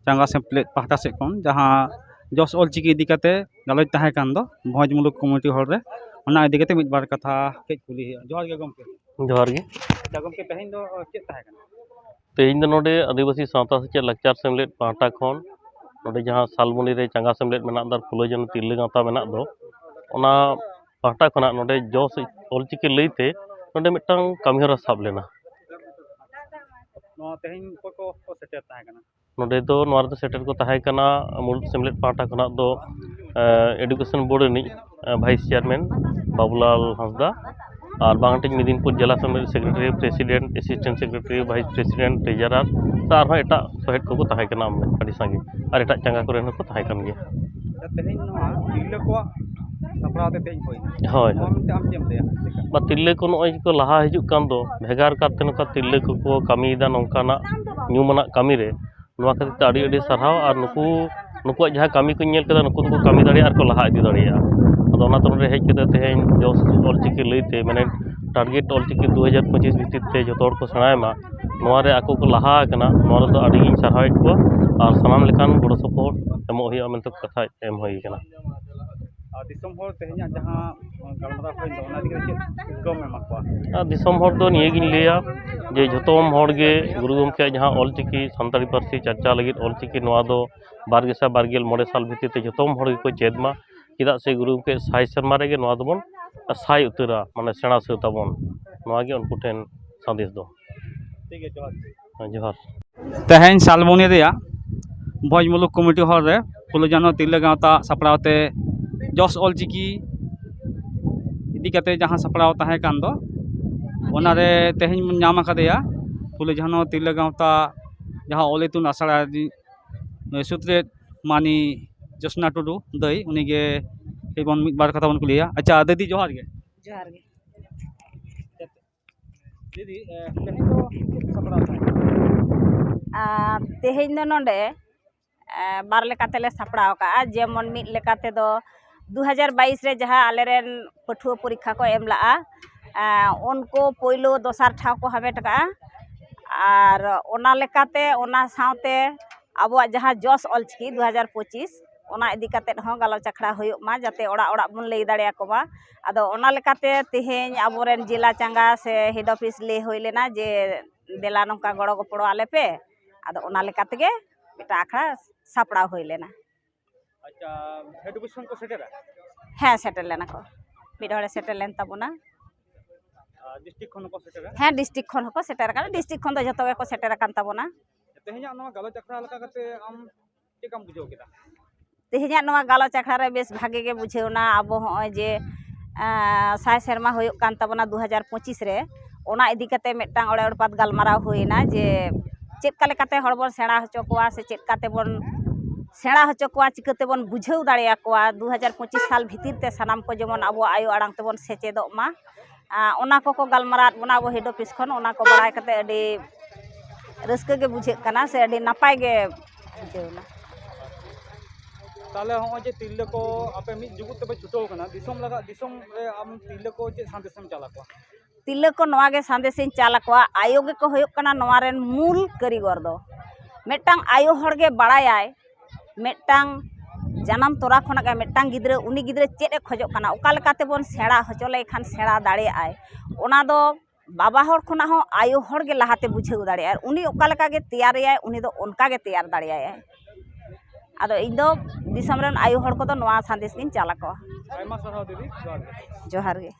ᱪᱟᱸᱜᱟ ᱥᱮᱢᱞᱮᱫ ᱯᱟᱦᱴᱟ ᱥᱮᱫ ᱠᱷᱚᱱ ᱡᱟᱦᱟᱸ ᱡᱚᱥ ᱚᱞᱪᱤᱠᱤ ᱤᱫᱤ ᱠᱟᱛᱮ ᱜᱟᱞᱚᱪ ᱛᱟᱦᱮᱸ ᱠᱟᱱ ᱫᱚ ᱵᱷᱚᱸᱡᱽ ᱢᱩᱞᱩᱠ ᱠᱚᱢᱤᱴᱤ ᱦᱚᱲ ᱨᱮ, ᱚᱱᱟ ᱤᱫᱤ ᱠᱟᱛᱮ ᱢᱤᱫ ᱵᱟᱨ ᱠᱟᱛᱷᱟ ᱠᱟᱹᱡ ᱠᱩᱞᱤ ᱦᱩᱭᱩᱜᱼᱟ᱾ ᱡᱚᱦᱟᱨ ᱜᱮ ᱜᱚᱢᱠᱮ᱾ ᱡᱚᱦᱟᱨ ᱜᱮ᱾ ᱟᱪᱪᱷᱟ ᱜᱚᱢᱠᱮ, ᱛᱮᱦᱮᱧ ᱫᱚ ᱪᱮᱫ ᱛᱟᱦᱮᱸ ᱠᱟᱱᱟ? ᱛᱮᱦᱮᱧ ᱫᱚ ᱱᱚᱰᱮ ᱟᱹᱫᱤᱵᱟᱹᱥᱤ ᱥᱟᱶᱛᱟ ᱥᱮᱪᱮᱫ ᱞᱟᱠᱪᱟᱨ ᱥᱮᱢᱞᱮᱫ ᱯᱟᱦᱴᱟ ᱠᱷᱚᱱ ᱱᱚᱰᱮ ᱡᱟᱦᱟᱸ ᱥᱟᱞᱵᱚᱱᱤ ᱨᱮ ᱪᱟᱸᱜᱟ ᱥᱮᱢᱞᱮᱫ ᱢᱮᱱᱟᱜ ᱫᱚ ᱟᱨ ᱯᱷᱩᱞᱳ ᱡᱷᱟᱱᱳ ᱛᱤᱨᱞᱟᱹ ᱜᱟᱶᱛᱟ ᱢᱮᱱᱟᱜ ᱫᱚ, ᱚᱱᱟ ᱯᱟᱦᱴᱟ ᱠᱷᱚᱱᱟᱜ ᱱᱚᱰᱮ ᱡᱚᱥ ᱚᱞᱪᱤᱠᱤ ᱞᱟᱹᱭᱛᱮ ᱱᱚᱰᱮ ᱢᱤᱫᱴᱟᱝ ᱠᱟᱹᱢᱤᱦᱚᱨᱟ ᱥᱟᱵ ᱞᱮᱱᱟ᱾ ᱱᱚᱣᱟ ᱛᱮᱦᱮᱧ ᱚᱠᱚᱭ ᱠᱚ ᱠᱚ ᱥᱮᱴᱮᱨ ᱛᱟᱦᱮᱸ ᱠᱟᱱᱟ? ᱱᱚᱰᱮ ᱫᱚ ᱱᱚᱣᱟ ᱨᱮᱫᱚ ᱥᱮᱴᱮᱨ ᱠᱚ ᱛᱟᱦᱮᱸ ᱠᱟᱱᱟ ᱢᱩᱬᱩᱫ ᱥᱮᱢᱞᱮᱫ ᱯᱟᱦᱴᱟ ᱠᱷᱚᱱᱟᱜ ᱫᱚ ᱮᱰᱩᱠᱮᱥᱚᱱ ᱵᱳᱨᱰ ᱨᱤᱱᱤᱡ ᱵᱷᱟᱭᱤᱥ ᱪᱮᱭᱟᱨᱢᱮᱱ ᱵᱟᱵᱩᱞᱟᱞ ᱦᱟᱸᱥᱫᱟ, ᱟᱨ ᱵᱟᱝ ᱦᱟᱹᱴᱤᱧ ᱢᱮᱫᱤᱱᱯᱩᱨ ᱡᱮᱞᱟ ᱥᱮᱢᱞᱮᱫ secretary, president, assistant secretary, vice president, treasurer, ᱥᱮ ᱟᱨᱦᱚᱸ ᱮᱴᱟᱜ ᱥᱚᱦᱮᱫ ᱠᱚᱠᱚ ᱛᱟᱦᱮᱸ ᱠᱟᱱᱟ ᱟᱹᱰᱤ ᱥᱟᱸᱜᱮ, ᱟᱨ ᱮᱴᱟᱜ ᱪᱟᱸᱜᱟ ᱠᱚᱨᱮᱱ ᱦᱚᱸᱠᱚ ᱛᱟᱦᱮᱸ ᱠᱟᱱ ᱜᱮᱭᱟ᱾ ᱟᱪᱪᱷᱟ, ᱛᱮᱦᱮᱧ ᱱᱚᱣᱟ ᱛᱤᱨᱞᱟᱹ ᱠᱚᱣᱟᱜ ᱥᱟᱯᱲᱟᱣ ᱛᱮ ᱛᱮᱦᱮᱧ ᱦᱩᱭᱱᱟ᱾ ᱦᱳᱭ᱾ ᱱᱚᱣᱟ ᱢᱮᱱᱛᱮ ᱟᱢ ᱪᱮᱫ ᱮᱢ ᱞᱟᱹᱭᱟ? ᱵᱟ, ᱛᱤᱨᱞᱟᱹ ᱠᱚ ᱱᱚᱜᱼᱚᱭ ᱠᱚ ᱞᱟᱦᱟ ᱦᱤᱡᱩᱜ ᱠᱟᱱ ᱫᱚ, ᱵᱷᱮᱜᱟᱨ ᱠᱟᱨᱛᱮ ᱱᱚᱝᱠᱟ ᱛᱤᱨᱞᱟᱹ ᱠᱚᱠᱚ ᱠᱟᱹᱢᱤᱭᱮᱫᱟ ᱱᱚᱝᱠᱟᱱᱟᱜ ᱧᱩᱢᱟᱱᱟᱜ ᱠᱟᱹᱢᱤ ᱨᱮ, ᱱᱚᱣᱟ ᱠᱷᱟᱹᱛᱤᱨ ᱛᱮ ᱟᱹᱰᱤ ᱟᱹᱰᱤ ᱥᱟᱨᱦᱟᱣ᱾ ᱟᱨ ᱱᱩᱠᱩ, ᱱᱩᱠᱩᱣᱟᱜ ᱡᱟᱦᱟᱸ ᱠᱟᱹᱢᱤ ᱠᱚᱧ ᱧᱮᱞ ᱠᱮᱫᱟ, ᱱᱩᱠᱩ ᱫᱚᱠᱚ ᱠᱟᱹᱢᱤ ᱫᱟᱲᱮᱭᱟᱜᱼᱟ ᱟᱨ ᱠᱚ ᱞᱟᱦᱟ ᱤᱫᱤ ᱫᱟᱲᱮᱭᱟᱜᱼᱟ᱾ ᱟᱫᱚ ᱚᱱᱟ ᱛᱚᱨᱚᱱ ᱨᱮ ᱦᱮᱡ ᱠᱟᱛᱮ ᱛᱮᱦᱮᱧ ᱡᱚᱥ ᱚᱞᱪᱤᱠᱤ ᱞᱟᱹᱭᱛᱮ, ᱢᱟᱱᱮ ᱴᱟᱨᱜᱮᱴ ᱚᱞᱪᱤᱠᱤ ᱫᱩ ᱦᱟᱡᱟᱨ ᱯᱚᱸᱪᱤᱥ ᱵᱷᱤᱛᱤᱨ ᱛᱮ ᱡᱚᱛᱚ ᱦᱚᱲ ᱠᱚ ᱥᱮᱬᱟᱭ ᱢᱟ, ᱱᱚᱣᱟ ᱨᱮ ᱟᱠᱚ ᱠᱚ ᱞᱟᱦᱟ ᱟᱠᱟᱱᱟ, ᱱᱚᱣᱟ ᱨᱮᱫᱚ ᱟᱹᱰᱤ ᱜᱤᱧ ᱥᱟᱨᱦᱟᱣᱮᱫ ᱠᱚᱣᱟ᱾ ᱟᱨ ᱥᱟᱱᱟᱢ ᱞᱮᱠᱟᱱ ᱜᱚᱲᱚ ᱥᱚᱯᱚᱦᱚᱫ ᱮᱢᱚᱜ ᱦᱩᱭᱩᱜᱼᱟ ᱢᱮᱱᱛᱮ ᱠᱟᱛᱷᱟ ᱮᱢ ᱦᱩᱭ ᱟᱠᱟᱱᱟ᱾ ᱟᱨ ᱫᱤᱥᱚᱢ ᱦᱚᱲ ᱛᱮᱦᱮᱧᱟᱜ ᱡᱟᱦᱟᱸ ᱜᱟᱞᱢᱟᱨᱟᱣ ᱦᱩᱭᱮᱱ ᱫᱚ, ᱚᱱᱟ ᱤᱫᱤ ᱠᱟᱛᱮ ᱪᱮᱫ ᱩᱫᱽᱜᱟᱹᱣ ᱮᱢᱟ ᱠᱚᱣᱟ? ᱟᱨ ᱫᱤᱥᱚᱢ ᱦᱚᱲ ᱫᱚ ᱱᱤᱭᱟᱹᱜᱤᱧ ᱞᱟᱹᱭᱟ ᱡᱮ ᱡᱷᱚᱛᱚᱢ ᱦᱚᱲ ᱜᱮ ᱜᱩᱨᱩ ᱜᱚᱢᱠᱮᱭᱟᱜ ᱡᱟᱦᱟᱸ ᱚᱞᱪᱤᱠᱤ ᱥᱟᱱᱛᱟᱲᱤ ᱯᱟᱹᱨᱥᱤ ᱪᱟᱨᱪᱟᱣ ᱞᱟᱹᱜᱤᱫ ᱚᱞᱪᱤᱠᱤ, ᱱᱚᱣᱟ ᱫᱚ ᱵᱟᱨ ᱜᱮᱥᱟᱭ ᱵᱟᱨ ᱜᱮᱞ ᱢᱚᱬᱮ ᱥᱟᱞ ᱵᱷᱤᱛᱤᱨ ᱛᱮ ᱡᱷᱚᱛᱚᱢ ᱦᱚᱲ ᱜᱮᱠᱚ ᱪᱮᱫ ᱢᱟ᱾ ᱪᱮᱫᱟᱜ ᱥᱮ ᱜᱩᱨᱩ ᱜᱚᱢᱠᱮ ᱥᱟᱭ ᱥᱮᱨᱢᱟ ᱨᱮᱜᱮ ᱱᱚᱣᱟ ᱫᱚᱵᱚᱱ ᱥᱟᱭ ᱩᱛᱟᱹᱨᱟ, ᱢᱟᱱᱮ ᱥᱮᱬᱟ ᱥᱟᱹᱛ ᱟᱵᱚᱱ᱾ ᱱᱚᱣᱟ ᱜᱮ ᱩᱱᱠᱩ ᱴᱷᱮᱱ ᱥᱟᱸᱫᱮᱥ ᱫᱚ᱾ ᱴᱷᱤᱠ ᱜᱮᱭᱟ, ᱡᱚᱦᱟᱨ᱾ ᱦᱮᱸ, ᱡᱚᱦᱟᱨ᱾ ᱛᱮᱦᱮᱧ ᱥᱟᱞᱵᱚᱱᱤ ᱨᱮᱭᱟᱜ ᱵᱷᱚᱸᱡᱽ ᱢᱩᱞᱩᱠ ᱠᱚᱢᱤᱴᱤ ᱦᱚᱞ ᱨᱮ ᱯᱷᱩᱞᱳ ᱡᱷᱟᱱᱳ ᱛᱤᱨᱞᱟᱹ ᱜᱟᱶᱛᱟ ᱥᱟᱯᱲᱟᱣ ᱛᱮ ᱡᱚᱥ ᱚᱞᱪᱤᱠᱤ ᱤᱫᱤ ᱠᱟᱛᱮ ᱡᱟᱦᱟᱸ ᱥᱟᱯᱲᱟᱣ ᱛᱟᱦᱮᱸ ᱠᱟᱱ ᱫᱚ, ᱚᱱᱟᱨᱮ ᱛᱮᱦᱮᱧ ᱵᱚᱱ ᱧᱟᱢ ᱟᱠᱟᱫᱮᱭᱟ ᱯᱷᱩᱞᱳ ᱡᱷᱟᱱᱳ ᱛᱤᱨᱞᱟᱹ ᱜᱟᱶᱛᱟ ᱡᱟᱦᱟᱸ ᱚᱞ ᱤᱛᱩᱱ ᱟᱥᱲᱟ ᱨᱤᱱᱤᱡ ᱥᱩᱛᱨᱮᱛ ᱢᱟᱹᱱᱤ ᱡᱳᱥᱱᱟ ᱴᱩᱰᱩ ᱫᱟᱹᱭ, ᱩᱱᱤᱜᱮ ᱠᱟᱹᱡ ᱵᱚᱱ ᱢᱤᱫ ᱵᱟᱨ ᱠᱟᱛᱷᱟ ᱵᱚᱱ ᱠᱩᱞᱤᱭᱟ᱾ ᱟᱪᱪᱷᱟ ᱫᱤᱫᱤ, ᱡᱚᱦᱟᱨ ᱜᱮ᱾ ᱡᱚᱦᱟᱨ ᱜᱮ᱾ ᱫᱤᱫᱤ, ᱮ, ᱛᱮᱦᱮᱧ ᱫᱚ ᱪᱮᱫ ᱥᱟᱯᱲᱟᱣ ᱛᱟᱦᱮᱸ ᱠᱟᱱᱟ? ᱟᱨ ᱛᱮᱦᱮᱧ ᱫᱚ ᱱᱚᱰᱮ, ᱮ, ᱵᱟᱨ ᱞᱮᱠᱟ ᱛᱮᱞᱮ ᱥᱟᱯᱲᱟᱣ ᱠᱟᱜᱼᱟ᱾ ᱡᱮᱢᱚᱱ ᱢᱤᱫ ᱞᱮᱠᱟ ᱛᱮᱫᱚ ᱫᱩ ᱦᱟᱡᱟᱨ ᱵᱟᱭᱤᱥ ᱨᱮ ᱡᱟᱦᱟᱸ ᱟᱞᱮᱨᱮᱱ ᱯᱟᱹᱴᱷᱩᱣᱟᱹ ᱯᱚᱨᱤᱠᱠᱷᱟ ᱠᱚ ᱮᱢ ᱞᱟᱜᱼᱟ, ᱩᱱᱠᱩ ᱯᱳᱭᱞᱳ ᱫᱚᱥᱟᱨ ᱴᱷᱟᱶ ᱠᱚ ᱦᱟᱢᱮᱴ ᱟᱠᱟᱫᱼᱟ᱾ ᱟᱨ ᱚᱱᱟ ᱞᱮᱠᱟᱛᱮ ᱚᱱᱟ ᱥᱟᱶᱛᱮ ᱟᱵᱚᱣᱟᱜ ᱡᱟᱦᱟᱸ ᱡᱚᱥ ᱚᱞᱪᱤᱠᱤ ᱫᱩ ᱦᱟᱡᱟᱨ ᱯᱚᱸᱪᱤᱥ, ᱚᱱᱟ ᱤᱫᱤ ᱠᱟᱛᱮᱫ ᱦᱚᱸ ᱜᱟᱞᱚᱪ ᱟᱠᱷᱲᱟ ᱦᱩᱭᱩᱜ ᱢᱟ, ᱡᱟᱛᱮ ᱚᱲᱟᱜ ᱚᱲᱟᱜ ᱵᱚᱱ ᱞᱟᱹᱭ ᱫᱟᱲᱮᱭᱟᱠᱚ ᱢᱟ᱾ ᱟᱫᱚ ᱚᱱᱟ ᱞᱮᱠᱟᱛᱮ ᱛᱮᱦᱮᱧ ᱟᱵᱚᱨᱮᱱ ᱡᱮᱞᱟ ᱪᱟᱸᱜᱟ ᱥᱮ ᱦᱮᱰ ᱚᱯᱷᱤᱥ ᱞᱟᱹᱭ ᱦᱩᱭ ᱞᱮᱱᱟ ᱡᱮ ᱫᱮᱞᱟ ᱱᱚᱝᱠᱟ ᱜᱚᱲᱚ ᱜᱚᱯᱚᱲᱚ ᱟᱞᱮ ᱯᱮ᱾ ᱟᱫᱚ ᱚᱱᱟ ᱞᱮᱠᱟ ᱛᱮᱜᱮ ᱢᱤᱫᱴᱟᱝ ᱟᱠᱷᱲᱟ ᱥᱟᱯᱲᱟᱣ ᱦᱩᱭ ᱞᱮᱱᱟ᱾ ᱟᱪᱪᱷᱟ, ᱦᱮᱰ ᱚᱯᱷᱤᱥ ᱠᱷᱚᱱ ᱠᱚ ᱥᱮᱴᱮᱨᱟ? ᱦᱮᱸ, ᱥᱮᱴᱮᱨ ᱞᱮᱱᱟ ᱠᱚ, ᱢᱤᱫ ᱦᱚᱲᱮ ᱥᱮᱴᱮᱨ ᱞᱮᱱ ᱛᱟᱵᱚᱱᱟ᱾ ᱰᱤᱥᱴᱨᱤᱠᱴ ᱠᱷᱚᱱ ᱦᱚᱸᱠᱚ ᱥᱮᱴᱮᱨᱟ? ᱦᱮᱸ, ᱰᱤᱥᱴᱨᱤᱠᱴ ᱠᱷᱚᱱ ᱦᱚᱸᱠᱚ ᱥᱮᱴᱮᱨ ᱟᱠᱟᱱᱟ, ᱰᱤᱥᱴᱨᱤᱠᱴ ᱠᱷᱚᱱ ᱫᱚ ᱡᱷᱚᱛᱚ ᱜᱮᱠᱚ ᱥᱮᱴᱮᱨ ᱟᱠᱟᱱ ᱛᱟᱵᱚᱱᱟ᱾ ᱛᱮᱦᱮᱧᱟᱜ ᱱᱚᱣᱟ ᱜᱟᱞᱚᱪ ᱟᱠᱷᱲᱟ ᱞᱮᱠᱟ ᱠᱟᱛᱮ ᱟᱢ ᱪᱮᱫ ᱞᱮᱠᱟᱢ ᱵᱩᱡᱷᱟᱹᱣ ᱠᱮᱫᱟ? ᱛᱮᱦᱮᱧᱟᱜ ᱱᱚᱣᱟ ᱜᱟᱞᱚᱪ ᱟᱠᱷᱲᱟ ᱨᱮ ᱵᱮᱥ ᱵᱷᱟᱜᱮ ᱜᱮ ᱵᱩᱡᱷᱟᱹᱣ ᱮᱱᱟ᱾ ᱟᱵᱚ ᱦᱚᱸᱜᱼᱚᱭ ᱡᱮ ᱥᱟᱭ ᱥᱮᱨᱢᱟ ᱦᱩᱭᱩᱜ ᱠᱟᱱ ᱛᱟᱵᱚᱱᱟ ᱫᱩ ᱦᱟᱡᱟᱨ ᱯᱚᱸᱪᱤᱥ ᱨᱮ, ᱚᱱᱟ ᱤᱫᱤ ᱠᱟᱛᱮ ᱢᱤᱫᱴᱟᱝ ᱚᱲᱮ ᱚᱲᱯᱟᱛ ᱜᱟᱞᱢᱟᱨᱟᱣ ᱦᱩᱭᱮᱱᱟ ᱡᱮ ᱪᱮᱫ ᱞᱮᱠᱟᱛᱮ ᱦᱚᱲ ᱵᱚᱱ ᱥᱮᱬᱟ ᱦᱚᱪᱚ ᱠᱚᱣᱟ ᱥᱮ ᱪᱮᱫ ᱞᱮᱠᱟᱛᱮ ᱵᱚᱱ ᱥᱮᱬᱟ ᱦᱚᱪᱚ ᱠᱚᱣᱟ, ᱪᱤᱠᱟᱹ ᱛᱮᱵᱚᱱ ᱵᱩᱡᱷᱟᱹᱣ ᱫᱟᱲᱮᱭᱟᱠᱚᱣᱟ ᱫᱩ ᱦᱟᱡᱟᱨ ᱯᱚᱸᱪᱤᱥ ᱥᱟᱞ ᱵᱷᱤᱛᱤᱨ ᱛᱮ ᱥᱟᱱᱟᱢ ᱠᱚ ᱡᱮᱢᱚᱱ ᱟᱵᱚᱣᱟᱜ ᱟᱭᱳ ᱟᱲᱟᱝ ᱛᱮᱵᱚᱱ ᱥᱮᱪᱮᱫᱚᱜ ᱢᱟ᱾ ᱚᱱᱟ ᱠᱚᱠᱚ ᱜᱟᱞᱢᱟᱨᱟᱣᱟᱫ ᱵᱚᱱᱟ ᱟᱵᱚ ᱦᱮᱰ ᱚᱯᱷᱤᱥ ᱠᱷᱚᱱ᱾ ᱚᱱᱟ ᱠᱚ ᱵᱟᱲᱟᱭ ᱠᱟᱛᱮ ᱟᱹᱰᱤ ᱨᱟᱹᱥᱠᱟᱹ ᱜᱮ ᱵᱩᱡᱷᱟᱹᱜ ᱠᱟᱱᱟ ᱥᱮ ᱟᱹᱰᱤ ᱱᱟᱯᱟᱭ ᱜᱮ ᱵᱩᱡᱷᱟᱹᱣ ᱮᱱᱟ᱾ ᱛᱟᱦᱚᱞᱮ ᱦᱚᱸᱜᱼᱚᱭ ᱡᱮ ᱛᱤᱨᱞᱟᱹ ᱠᱚ ᱟᱯᱮ ᱢᱤᱫ ᱡᱩᱜᱩᱫ ᱛᱮᱯᱮ ᱪᱷᱩᱴᱟᱹᱣ ᱠᱟᱱᱟ ᱫᱤᱥᱚᱢ ᱞᱟᱜᱟᱜ, ᱫᱤᱥᱚᱢ ᱨᱮ ᱟᱢ ᱛᱤᱨᱞᱟᱹ ᱠᱚ ᱪᱮᱫ ᱥᱟᱸᱫᱮᱥ ᱮᱢ ᱪᱟᱞ ᱟᱠᱚᱣᱟ? ᱛᱤᱨᱞᱟᱹ ᱠᱚ ᱱᱚᱣᱟ ᱜᱮ ᱥᱟᱸᱫᱮᱥ ᱤᱧ ᱪᱟᱞ ᱟᱠᱚᱣᱟ, ᱟᱭᱳ ᱜᱮᱠᱚ ᱦᱩᱭᱩᱜ ᱠᱟᱱᱟ ᱱᱚᱣᱟ ᱨᱮᱱ ᱢᱩᱞ ᱠᱟᱹᱨᱤᱜᱚᱨ ᱫᱚ᱾ ᱢᱤᱫᱴᱟᱝ ᱟᱭᱳ ᱦᱚᱲ ᱜᱮ ᱵᱟᱲᱟᱭᱟᱭ ᱢᱤᱫᱴᱟᱝ ᱡᱟᱱᱟᱢ ᱛᱚᱨᱟ ᱠᱷᱚᱱᱟᱜ ᱜᱮ ᱢᱤᱫᱴᱟᱝ ᱜᱤᱫᱽᱨᱟᱹ, ᱩᱱᱤ ᱜᱤᱫᱽᱨᱟᱹ ᱪᱮᱫ ᱮ ᱠᱷᱚᱡᱚᱜ ᱠᱟᱱᱟ, ᱚᱠᱟ ᱞᱮᱠᱟ ᱛᱮᱵᱚᱱ ᱥᱮᱬᱟ ᱦᱚᱪᱚ ᱞᱮᱠᱷᱟᱱ ᱥᱮᱬᱟ ᱫᱟᱲᱮᱭᱟᱜᱼᱟᱭ, ᱚᱱᱟ ᱫᱚ ᱵᱟᱵᱟ ᱦᱚᱲ ᱠᱷᱚᱱᱟᱜ ᱦᱚᱸ ᱟᱭᱳ ᱦᱚᱲ ᱜᱮ ᱞᱟᱦᱟᱛᱮ ᱵᱩᱡᱷᱟᱹᱣ ᱫᱟᱲᱮᱭᱟᱜᱼᱟᱭ᱾ ᱩᱱᱤ ᱚᱠᱟ ᱞᱮᱠᱟ ᱜᱮ ᱛᱮᱭᱟᱨᱮᱭᱟᱭ, ᱩᱱᱤ ᱫᱚ ᱚᱱᱠᱟ ᱜᱮ ᱛᱮᱭᱟᱨ ᱫᱟᱲᱮᱭᱟᱭ᱾ ᱟᱫᱚ ᱤᱧ ᱫᱚ ᱫᱤᱥᱚᱢ ᱨᱮᱱ ᱟᱭᱳ ᱦᱚᱲ ᱠᱚᱫᱚ ᱱᱚᱣᱟ ᱥᱟᱸᱫᱮᱥ ᱜᱤᱧ ᱪᱟᱞ ᱟᱠᱚᱣᱟ᱾ ᱟᱭᱢᱟ ᱥᱟᱨᱦᱟᱣ ᱫᱤᱫᱤ, ᱡᱚᱦᱟᱨ ᱜᱮ᱾ ᱡᱚᱦᱟᱨ ᱜᱮ᱾